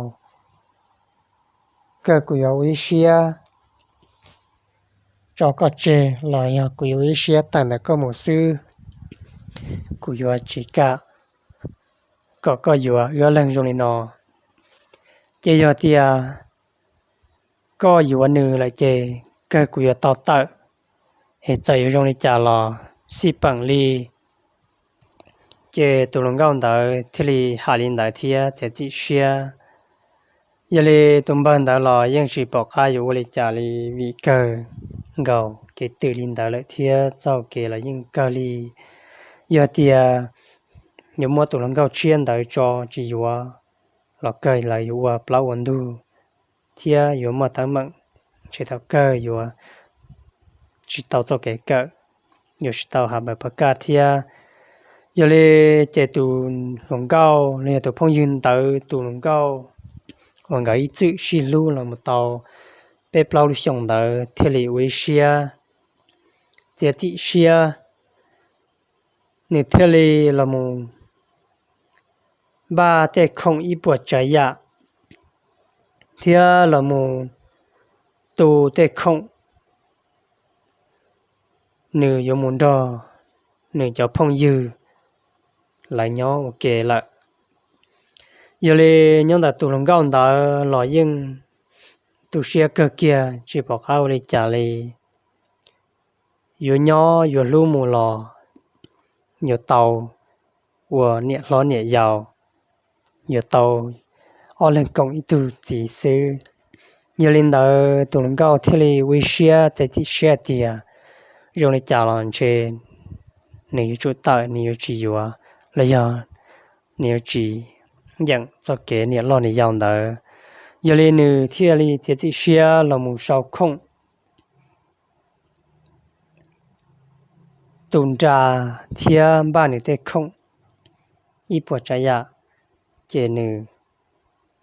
Kawg kuv yuav ua ib siab tso koj tseg los yog kuv yuav ua ib siab tawm ntawm koj mus xwb, kuv yuav tsis kam kom koj yuav wb ob leeg zoo li no. Ces yog tias koj yuav nws lawm ces kawg kuv yuav tau tawm, es txawm yuav zoo li cas los xij peem li. Ces tus hluas nkauj ntawd thiaj li hais li ntawd thiab txiav txim siab. Yog li tus npawg ntawd los yeej tsis pom qab yuav ua li cas li, vim kawg nkaus kev twm li ntawd lawm thiab txoj kev los yeej kawg li. Yog tias yuav muab tus hluas nkauj tshiab ntawd tso tsis yuav los kawg lawv yuav ua plaub ua ntug thiab yuav muaj teeb meem, ntshe thaum kawg yuav tsis tau txoj kev kawm, yuav tsis tau has npawm pab kaj thiab. Yog li ces tus hluas nkauj los yog tus phooj ywg ntawd tus hluas nkauj uas nkawd ib txwm sib hlub los mus tau peb plaub lub xyoos ntawd thiaj li ua ib siab txiav txim siab, nws thiaj li los mus npaj tej khoom ib puas tsav yam thiab los mus tu tej khoom nws yuav mus nrog nws cov phooj ywg lawv nyob ua ke lawm. Yog li nyob ntawm tus hluas nkauj ntawd los yeej tu siab kawg kiag tsis pom qab ua li cas li. Yuav nyob yuav hlub mus los yuav tau ua niam hlob niam yau, yuav tau ob leeg koom ib tug txiv xwb. Yog li ntawd tus hluas nkauj thiaj li ua ib siab txiav txim siab tias zoo li cas los ntshe nws yuav tsum tawm, nws yuav tsis yuav los yog nws yuav tsis yeem txoj kev niam loj niam yau ntawd. Yog li nws thiaj li txiav txim siab los mus sau khoom tu nra thiab npaj nws tej khoom ib puas tsav yam, ces nws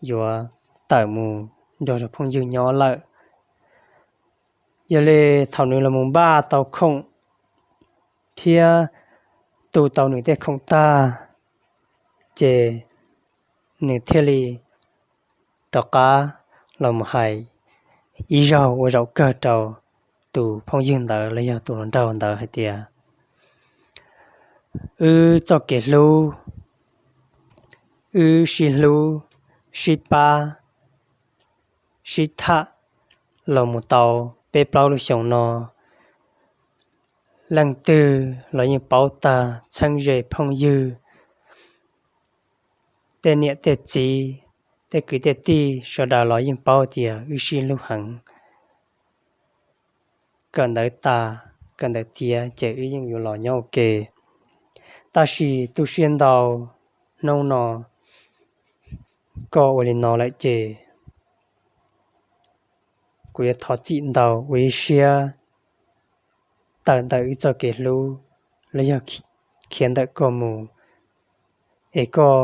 yuav tawm mus nrog phooj ywg nyob lawm. Yog li thaum nws los mus npaj tau khoom thiab tu tau nws tej khoom tag, ces nws thiaj li rov qab los mus hais ib zaug ua zaum kawg rau tus phooj ywg ntawd los yog tus hluas nraug ntawd hais tias, wb txoj kev hlub, wb sib hlub, sib pab, sib tham los mus tau peb plaub lub xyoos no, leej twg los yeej paub tag, txheeb ze phooj ywg, tej niam tej txiv, tej kwv tej tij sawv daws los yeej paub tias wb sib hlub heev. Kawm ntawv tas, kawm ntawv tiav ces wb yeej yuav los nyob ua ke. Tab sis tu siab ntau, hnub no koj ua li no lawm ces kuv yuav thov txim ntau, ua ib siab tawm ntawm wb txoj kev hlub los yog khiav ntawm koj mus, es koj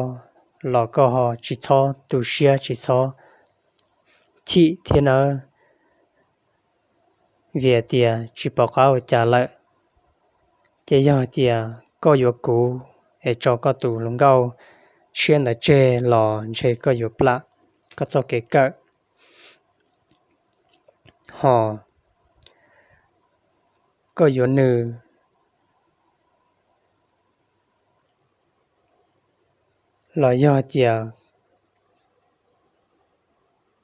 los koj ho tsis txhob tu siab, tsis txhob chim thiab nawb. Vim tias tsis pom qab ua cas lawm, ces yog tias koj yuav kuv es tso koj tus hluas nkauj tshiab ntawd tseg los ntshe koj yuav plam koj txoj kev kawm, ho koj yuav nws los yog tias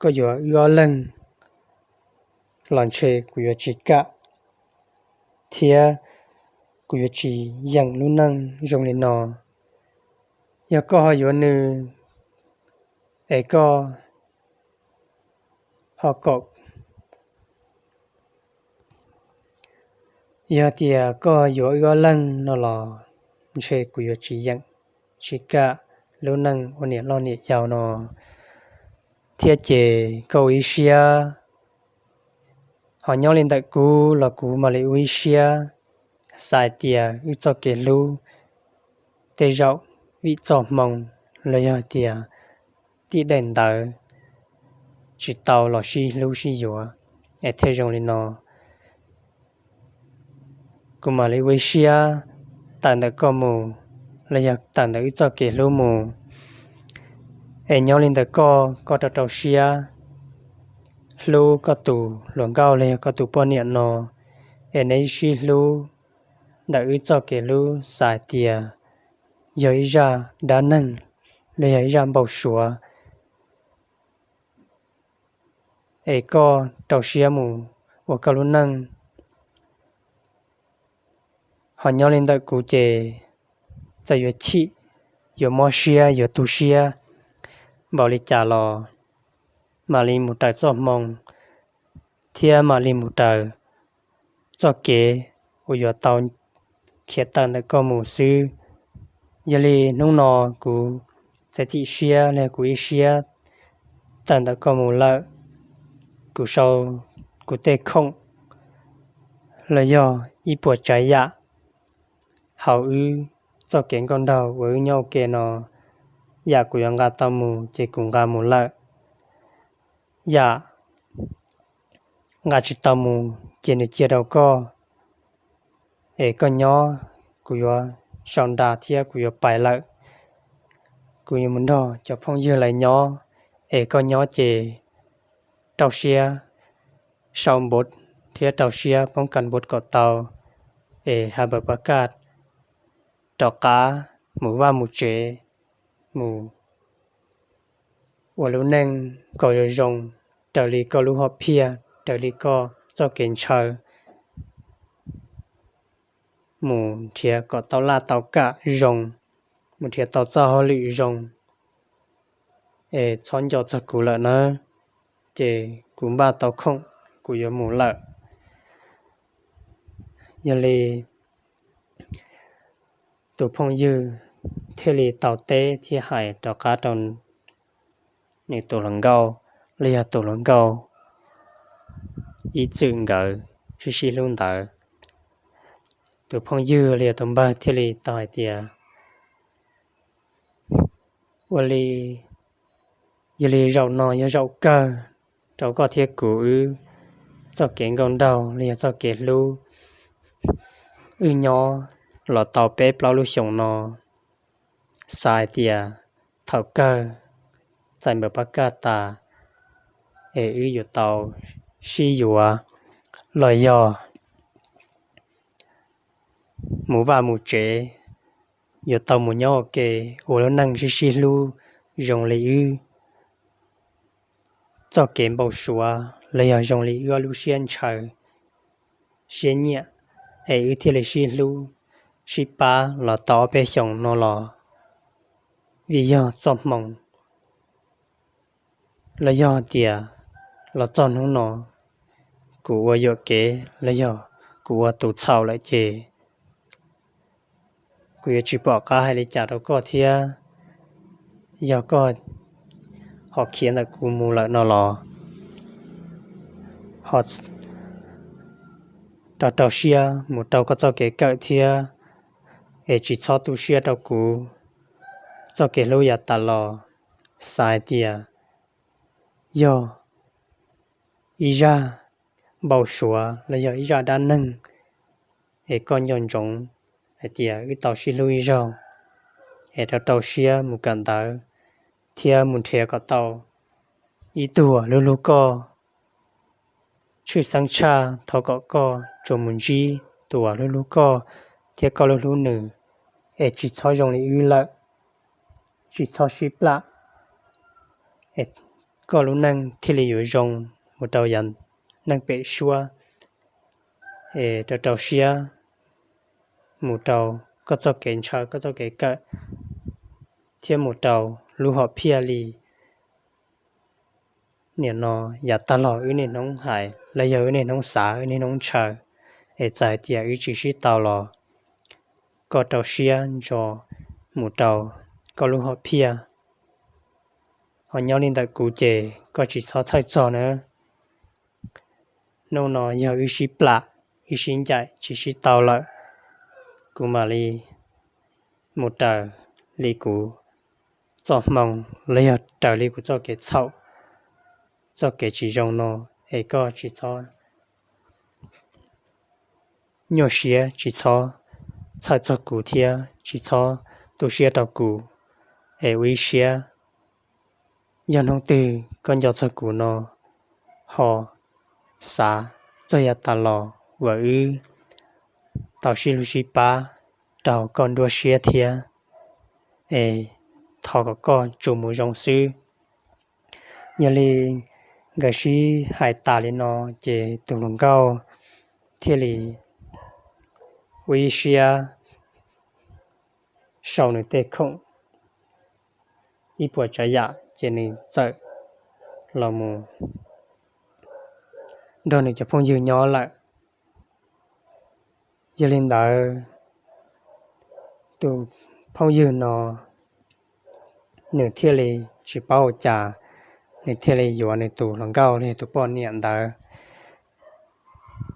koj yuav wb ob leeg los ntshe kuv yuav tsis kam thiab kuv yuav tsis yeem lub neej zoo li no. Yog koj ho yuav nws es koj ho kom, yog tias koj yuav wb ob leeg no los ntshe kuv yuav tsis yeem, tsis kam lub neej ua niam loj niam yau no thiab ces koj ua ib siab. Ho nyob li ntawm kuv los kuv mam li ua ib siab xav tias wb txoj kev hlub tej zaum vim txoj hmoo los yog tias tim daim ntawv tsis tau los sib hlub sib yuav es thiaj zoo li no. Kuv mam li ua ib siab tawm ntawm koj mus los yog tawm ntawm wb txoj kev hlub mus, es nyob li ntawm koj, koj rau rau siab hlub koj tus hluas nkauj los yog koj tus poj niam no, es neb sib hlub ntawm wb txoj kev hlub xav tias yog ib zaj dab neeg los yog ib zaj npau suav, es koj rau siab mus ua koj lub neej. Ho nyob li ntawm kuv ces txawm yuav chim, yuav mob siab, yuav tu siab npaum li cas los mam li mus raws txoj hmoo thiab mam li mus raws txoj kev uas yuav tau khiav tawm ntawm koj mus xwb. Yog li hnub no kuv txiav txim siab los kuv ib siab tawm ntawm koj mus lawm, kuv sau kuv tej khoom los yog ib puas tsav yam hauv wb txoj kev nkauj nraug uas wb nyob ua ke no, yam kuv yuav nqa tau mus ces kuv nqa mus lawm. Yam nqa tsis tau mus ces nws cia rau koj, es koj nyob, kuv yuav sau nra thiab kuv yuav pais lawm. Kuv yuav mus nrog cov phooj ywg lawv nyob, es koj nyob ces rau siab sau npov thiab rau siab poob kas npov kom tau, es ha npawm pab kaj rov qab mus vaj mus tsev, mus ua lub neej kom zoo zoo, raws li koj lub hom phiaj, raws li koj txoj kev ntshaw, mus nrhiav kom tau laj tau kam zoo, mus nrhiav tau txoj hauj lwm zoo, es txhob nco txog kuv lawm nawb. Ces kuv npaj tau khoom, kuv yuav mus lawm. Yog li tus phooj ywg thiaj li tau teb thiab hais rov qab rau nws tus hluas nkauj, los yog tus hluas nkauj ib txwm nkawd sib sib hlub ntawd. Tus phooj ywg los yog tus npawg thiaj li tau hais tias, ua li, yog li zaum no yog zaum kawg rau koj thiab kuv wb txoj kev nkauj nraug los yog txoj kev hlub. Wb nyob los tau peb plaub lub xyoos no, xav hais tias thaum kawg txais npawb pab kaj tas es wb yuav tau sib yuav los yog mus vaj mus tsev, yuav tau mus nyob ua ke, ua lub neej sib sib hlub zoo li wb txoj kev npau suav los yog zoo li wb ob lub siab ntshaw siab nyiam, es wb thiaj li sib hlub sib pab los tau ob peb xyoos no los vim yog txoj hmoo. Los yog tias los txog hnub no kuv ua yuam kev los yog kuv ua tus txhaum lawm ces kuv yuav tsis pom qab hais li cas rau koj thiab. Yog koj ho khiav ntawm kuv mus lawm no los ho rau rau siab mus rau koj txoj kev kawm thiab, es tsis txhob tu siab rau kuv txoj kev hlub yav tas los. Xav hais tias yog ib zaj npau suav los yog ib zaj dab neeg, es koj nco ntsoov hais tias wb tau sib hlub ib zaug, es rau rau siab mus kawm ntawv thiab mus nrhiav kom tau ib tug uas hlub hlub koj, tshwj xeeb tshaj thov kom koj tsuas mus ntsib tus uas hlub hlub koj thiab koj hlub hlub nws, es tsis txhob zoo li wb lawm, tsis txhob sib plam, es koj lub neej thiaj li yuav zoo mus rau yav neej pem suab, es rau rau siab mus rau koj txoj kev ntshaw koj txoj kev kawm thiab mus rau lub hom phiaj li nim no yav tag los wb niaj hnub hais los yog wb niaj hnub xav wb niaj hnub ntshaw, es txawm hais tias wb tsis sib tau los koj rau siab ntso mus rau koj lub hom phiaj. Ho nyob li ntawm kuv ces koj tsis txhob txhawj txog na. Hnub no yog wb sib plam, wb sib ncaim tsis sib tau lawm, kuv mam li mus raws li kuv txoj hmoo los yog raws li kuv txoj kev txhaum, txoj kev tsis zoo no, es koj tsis txhob nyuaj siab, tsis txhob txhawj txog kuv thiab tsis txhob tu siab rau kuv, es ua ib siab yog hnub twg koj nco txog kuv no ho xav txog yav tas los uas wb tau sib hlub sib pab rau koj nruab siab thiab, es thov kom koj tsuas mus zoo xwb. Yog li nkawd sib hais tas li no ces tus hluas nkauj thiaj li ua ib siab sau nws tej khoom ib puas tsav yam ces nws txawm los mus nrog nws cov phooj ywg nyob lawm. Yog li ntawd, tus phooj ywg no nws thiaj li tsis paub ua cas, nws thiaj li yuav nws tus hluas nkauj li tus poj niam ntawd.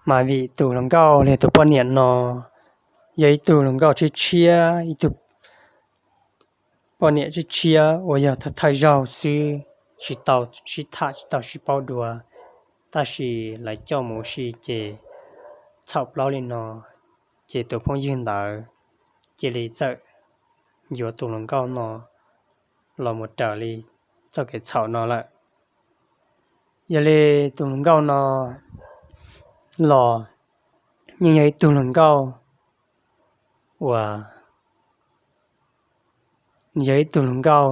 Mas vim tus hluas nkauj li tus poj niam no yog ib tug hluas nkauj tshiab tshiab, ib tug poj niam tshiab tshiab uas yog thawj thawj zaug xwb, tsis tau sib tham tsis tau sib paub dua, tab sis lawv coj mus ua si ces txhaum plaub li no, ces tus phooj ywg ntawd cia li txawm yuav tus hluas nkauj no los mus raws li txoj kev txhaum no lawm. Yog li tus hluas nkauj no los yeej yog ib tug hluas nkauj uas yog ib tug hluas nkauj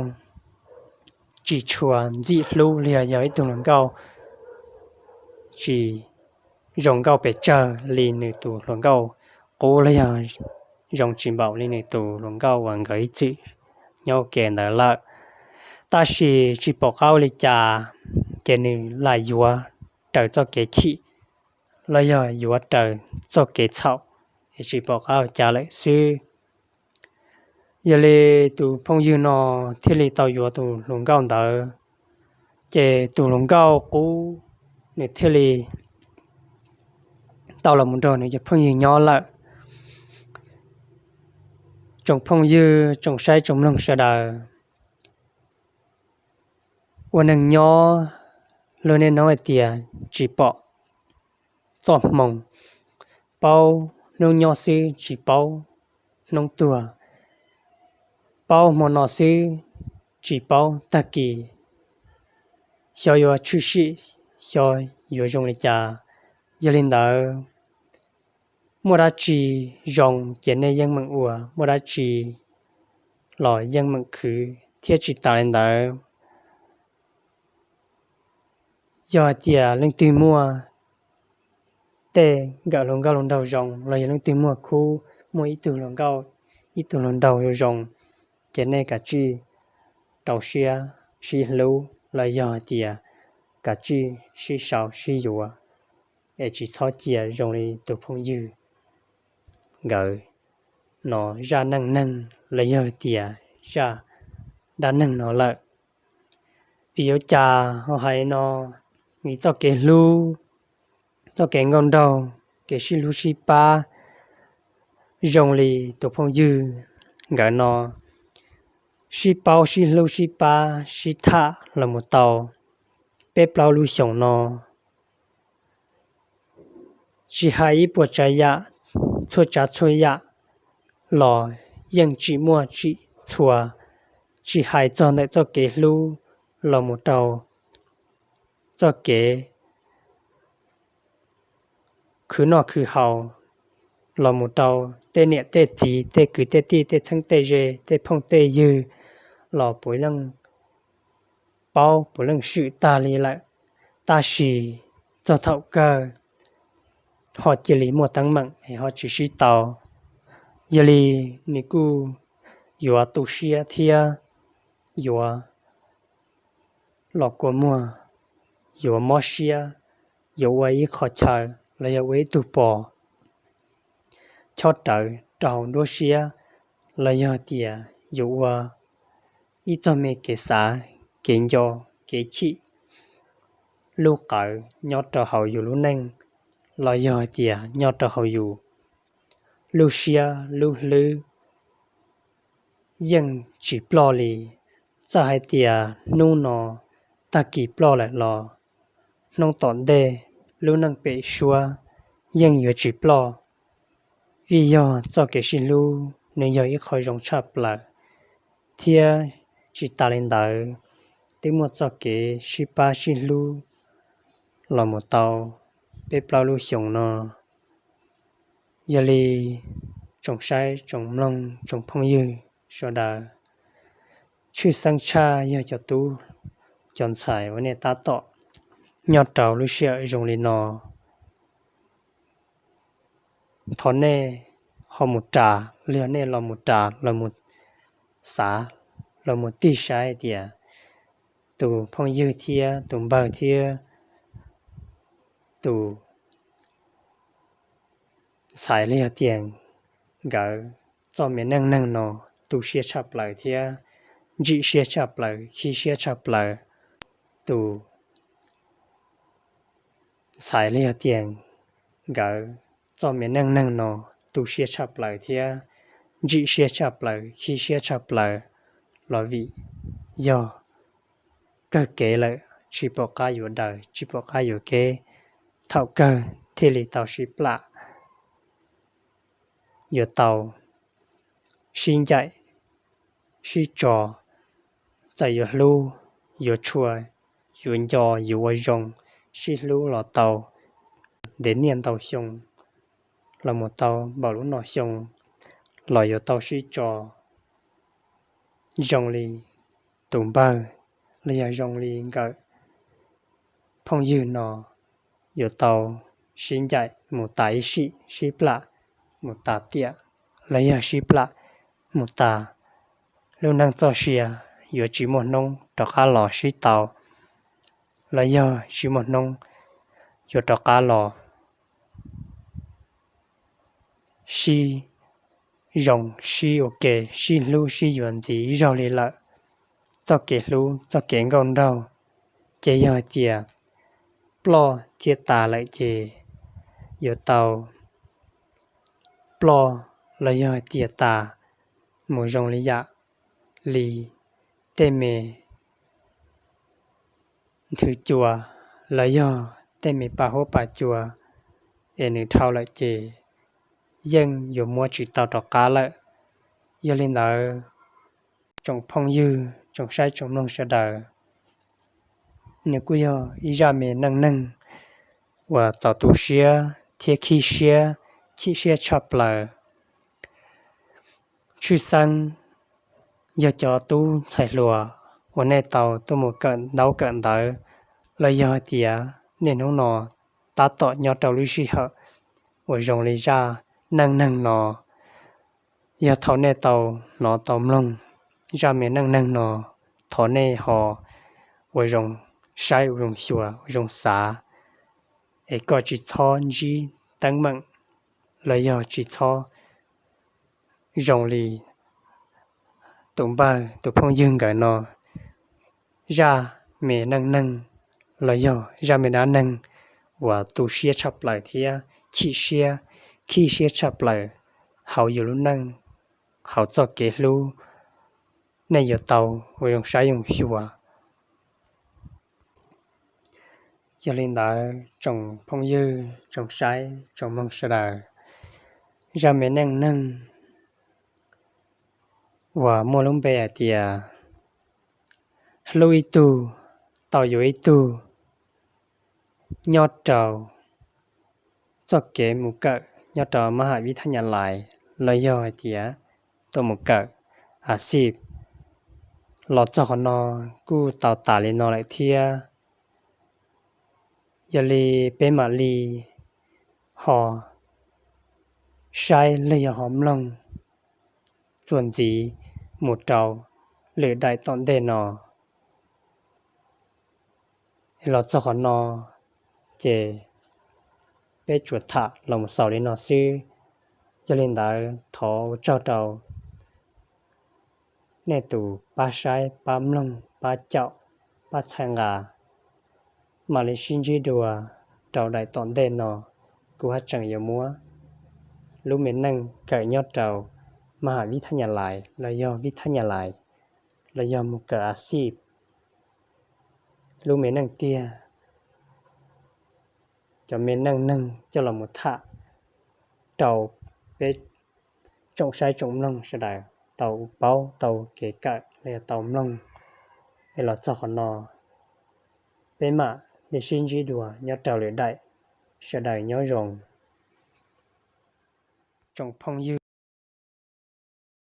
tsis tshua ntxim hlub los yog yog ib tug hluas nkauj tsis zoo nkauj pes tsawg li nws tus hluas nkauj qub los yog zoo tsis npaum li nws tus hluas nkauj uas nkawd ib txwm nyob ua ke ntawd lawm. Tab sis tsis pom qab ua li cas, ces nws lam yuav raws txoj kev chim los yog yuav raws txoj kev txhaum, es tsis pom qab ua cas lawm xwb. Yog li tus phooj ywg no thiaj li tau yuav tus hluas nkauj ntawd, ces tus hluas nkauj qub nws thiaj li tau los mus nrog nws cov phooj ywg nyob lawm. Tsoom phooj ywg tsoom saib tsoom mloog sawv daws, ua neeg nyob luag niaj hnub hais tias tsis pom txoj hmoo, paub hnub nyob xwb tsis paub hnub tuag, paub hmo no xwb tsis paub tag kis, xyov yuav tshwm sim, xyov yuav zoo li cas. Yog li ntawd, muaj dab tsi zoo ces nej yeej meem ua, muaj dab tsi los yeej meem khwv thiab. Tsis tas li ntawd, yog hais tias leej twg muaj tej nkawm hluas nkauj hluas nraug zoo los yog leej twg muaj khub, muaj ib tug hluas nkauj, ib tug hluas nraug zoo zoo, ces nej kav tsij rau siab sib hlub los yog hais tias kav tsij sib sau sib yuav, es tsis txhob cia zoo li tus phooj ywg nkawd no zaj neej neeg los yog hais tias zaj dab neeg no lawm. Vim yuav cas ho hais no? Vim txoj kev hlub, txoj kev nkauj nraug, kev sib hlub sib pab zoo li tus phooj ywg nkawd no, sib paub sib hlub sib pab sib tham los mus tau peb plaub lub xyoos no, tsis hais ib puas tsav yam, txhua tsav txhua yam los yeej tsim muaj tsim txhua, tsis hais txog ntawm txoj kev hlub los mus rau txoj kev khwv noj khwv haus, los mus rau tej niam tej txiv, tej kwv tej tij, tej txheeb tej ze, tej phooj tej ywg los puav leej paub puav leej swm tag li lawm. Tab sis txog thaum kawg ho cia li muaj teeb meem es ho tsis sib tau. Yog li nws kuj yuav tu siab thiab yuav los kua muag, yuav mob siab, yuav ua ib qho chaw los yog ua ib tug pos chob rawv rau hauv nruab siab, los yog tias yuav ua ib txog me kev xav, kev nco, kev chim, lub qawv nyob rau hauv yus lub neej, los yog hais tias nyob rau hauv yus lub siab lub hlwb yeej tsis ploj li. Txawm hais tias hnub no tag kis ploj lawm los hnub tom ntej lub neej pem suab yeej yuav tsis ploj. Vim yog txoj kev sib hlub nws yog ib qho zoo tshaj plaws, thiab tsis tas li ntawd, twb muaj txoj kev sib pab sib hlub los mus tau peb plaub lub xyoos no. Yog li tsoom saib tsoom mloog tsoom phooj ywg sawv daws, tshwj xeeb tshaj yog cov tub cov ntxhais uas nej tab tom nyob rau lub sij hawm zoo li no, thov nej ho mus ras los yog nej los mus ras los mus xav, los mus tig saib tias tus phooj ywg thiab tus npawg thiab tus ntxhais los yog tias nkawd txoj me neej neeg no tu siab tshaj plaws thiab ntsim siab tshaj plaws, khib siab tshaj plaws. Tus ntxhais los yog tias nkawd txoj me neej neeg no tu siab tshaj plaws thiab ntsim siab tshaj plaws, khib siab tshaj plaws los vim yog kawg kev lawm, tsis pom qab yuav daws, tsis pom qab yuav keb, thaum kawg thiaj li tau sib plam. Yuav tau sib ncaim sib tso, txawm yuav hlub, yuav tshua, yuav nco, yuav ua zoo, sib hlub los tau ntev niaj ntau xyoo, los mus tau npaum lub no xyoo, los yuav tau sib tso zoo li tus npawg los yog zoo li nkawm phooj ywg no, yuav tau sib ncaim mus tas ib sim, sib plam mus tas tiam, los yog sib plam mus tas lub neej txoj sia, yuav tsis muaj hnub rov qab los sib tau, los yog tsis muaj hnub yuav rov qab los sib zoo, sib ua ke, sib hlub sib yuav ntxiv ib zaug li lawm. Txoj kev hlub, txoj kev nkauj nraug, ces yog hais tias ploj thiab tas lawm ces yuav tau ploj los yog hais tias tas mus zoo li yam li tej me nthwv cua los yog tej me pa huab pa cua es nws dhau lawm ces yeej yuav muab tsis tau rov qab lawm. Yog li ntawd, tsoom phooj ywg tsoom saib tsoom mloog sawv daws, nws kuj yog ib zaj me neej neeg uas txaus tu siab thiab khib siab, chim siab tshaj plaws. Tshwj xeeb yog cov tub ntxhais hluas uas nej tau tuaj mus kawm ntaub kawm ntawv, los yog hais tias niaj hnub no tab tom nyob rau lub sij hawm uas zoo li zaj neej neeg no. Yog thaum nej tau hnov tau mloog zaj me neej neeg no, thov nej ho ua zoo saib, ua zoo xyuas, ua zoo xav, es koj tsis txhob ntsib teeb meem los yog tsis txhob zoo li tus npawg tus phooj ywg nkawd no zaj me neej neeg los yog zaj me dab neeg uas tu siab tshaj plaws thiab chim siab, khib siab tshaj plaws hauv yus lub neej, hauv txoj kev hlub, nej yuav tau ua zoo saib zoo xyuas. Yog li ntawd tsoom phooj ywg tsoom saib tsoom mloog sawv daws, zaj me neej neeg uas muaj lub npe hais tias hlub ib tug tau yuav ib tug nyob rau txoj kev mus kawm nyob rau mab ham vib thab nyas lais los yog hais tias tuaj mus kawm a xij. Los txog qhov no kuj tau tas li no lawm thiab. Yog li peb mam li ho saib los yog ho mloog txuas ntxiv mus rau lwm daim tom ntej no. Los txog qhov no ces peb tsuas tham los mus xaus li no xwb. Yog li ntawd thov ua tsaug rau nej tus pab saib pab mloog pab caum pab txhawb nqa. Mam li sib ntsib dua rau daim tom ntej no, kuv haj tseem yuav muab lub me neej kawm nyob rau mab ham vib thab nyas lais los yog vib thab nyas lais los yog mus kawm a xij lub me neej tiag, cov me neej neeg coj los mus tham rau peb tsoom saib tsoom mloog sawv daws tau paub tau kev kawm los yog tau mloog. Es los txog qhov no peb mam li sib ntsib dua nyob rau lwm daim. Sawv daws nyob zoo tsoom phooj ywg.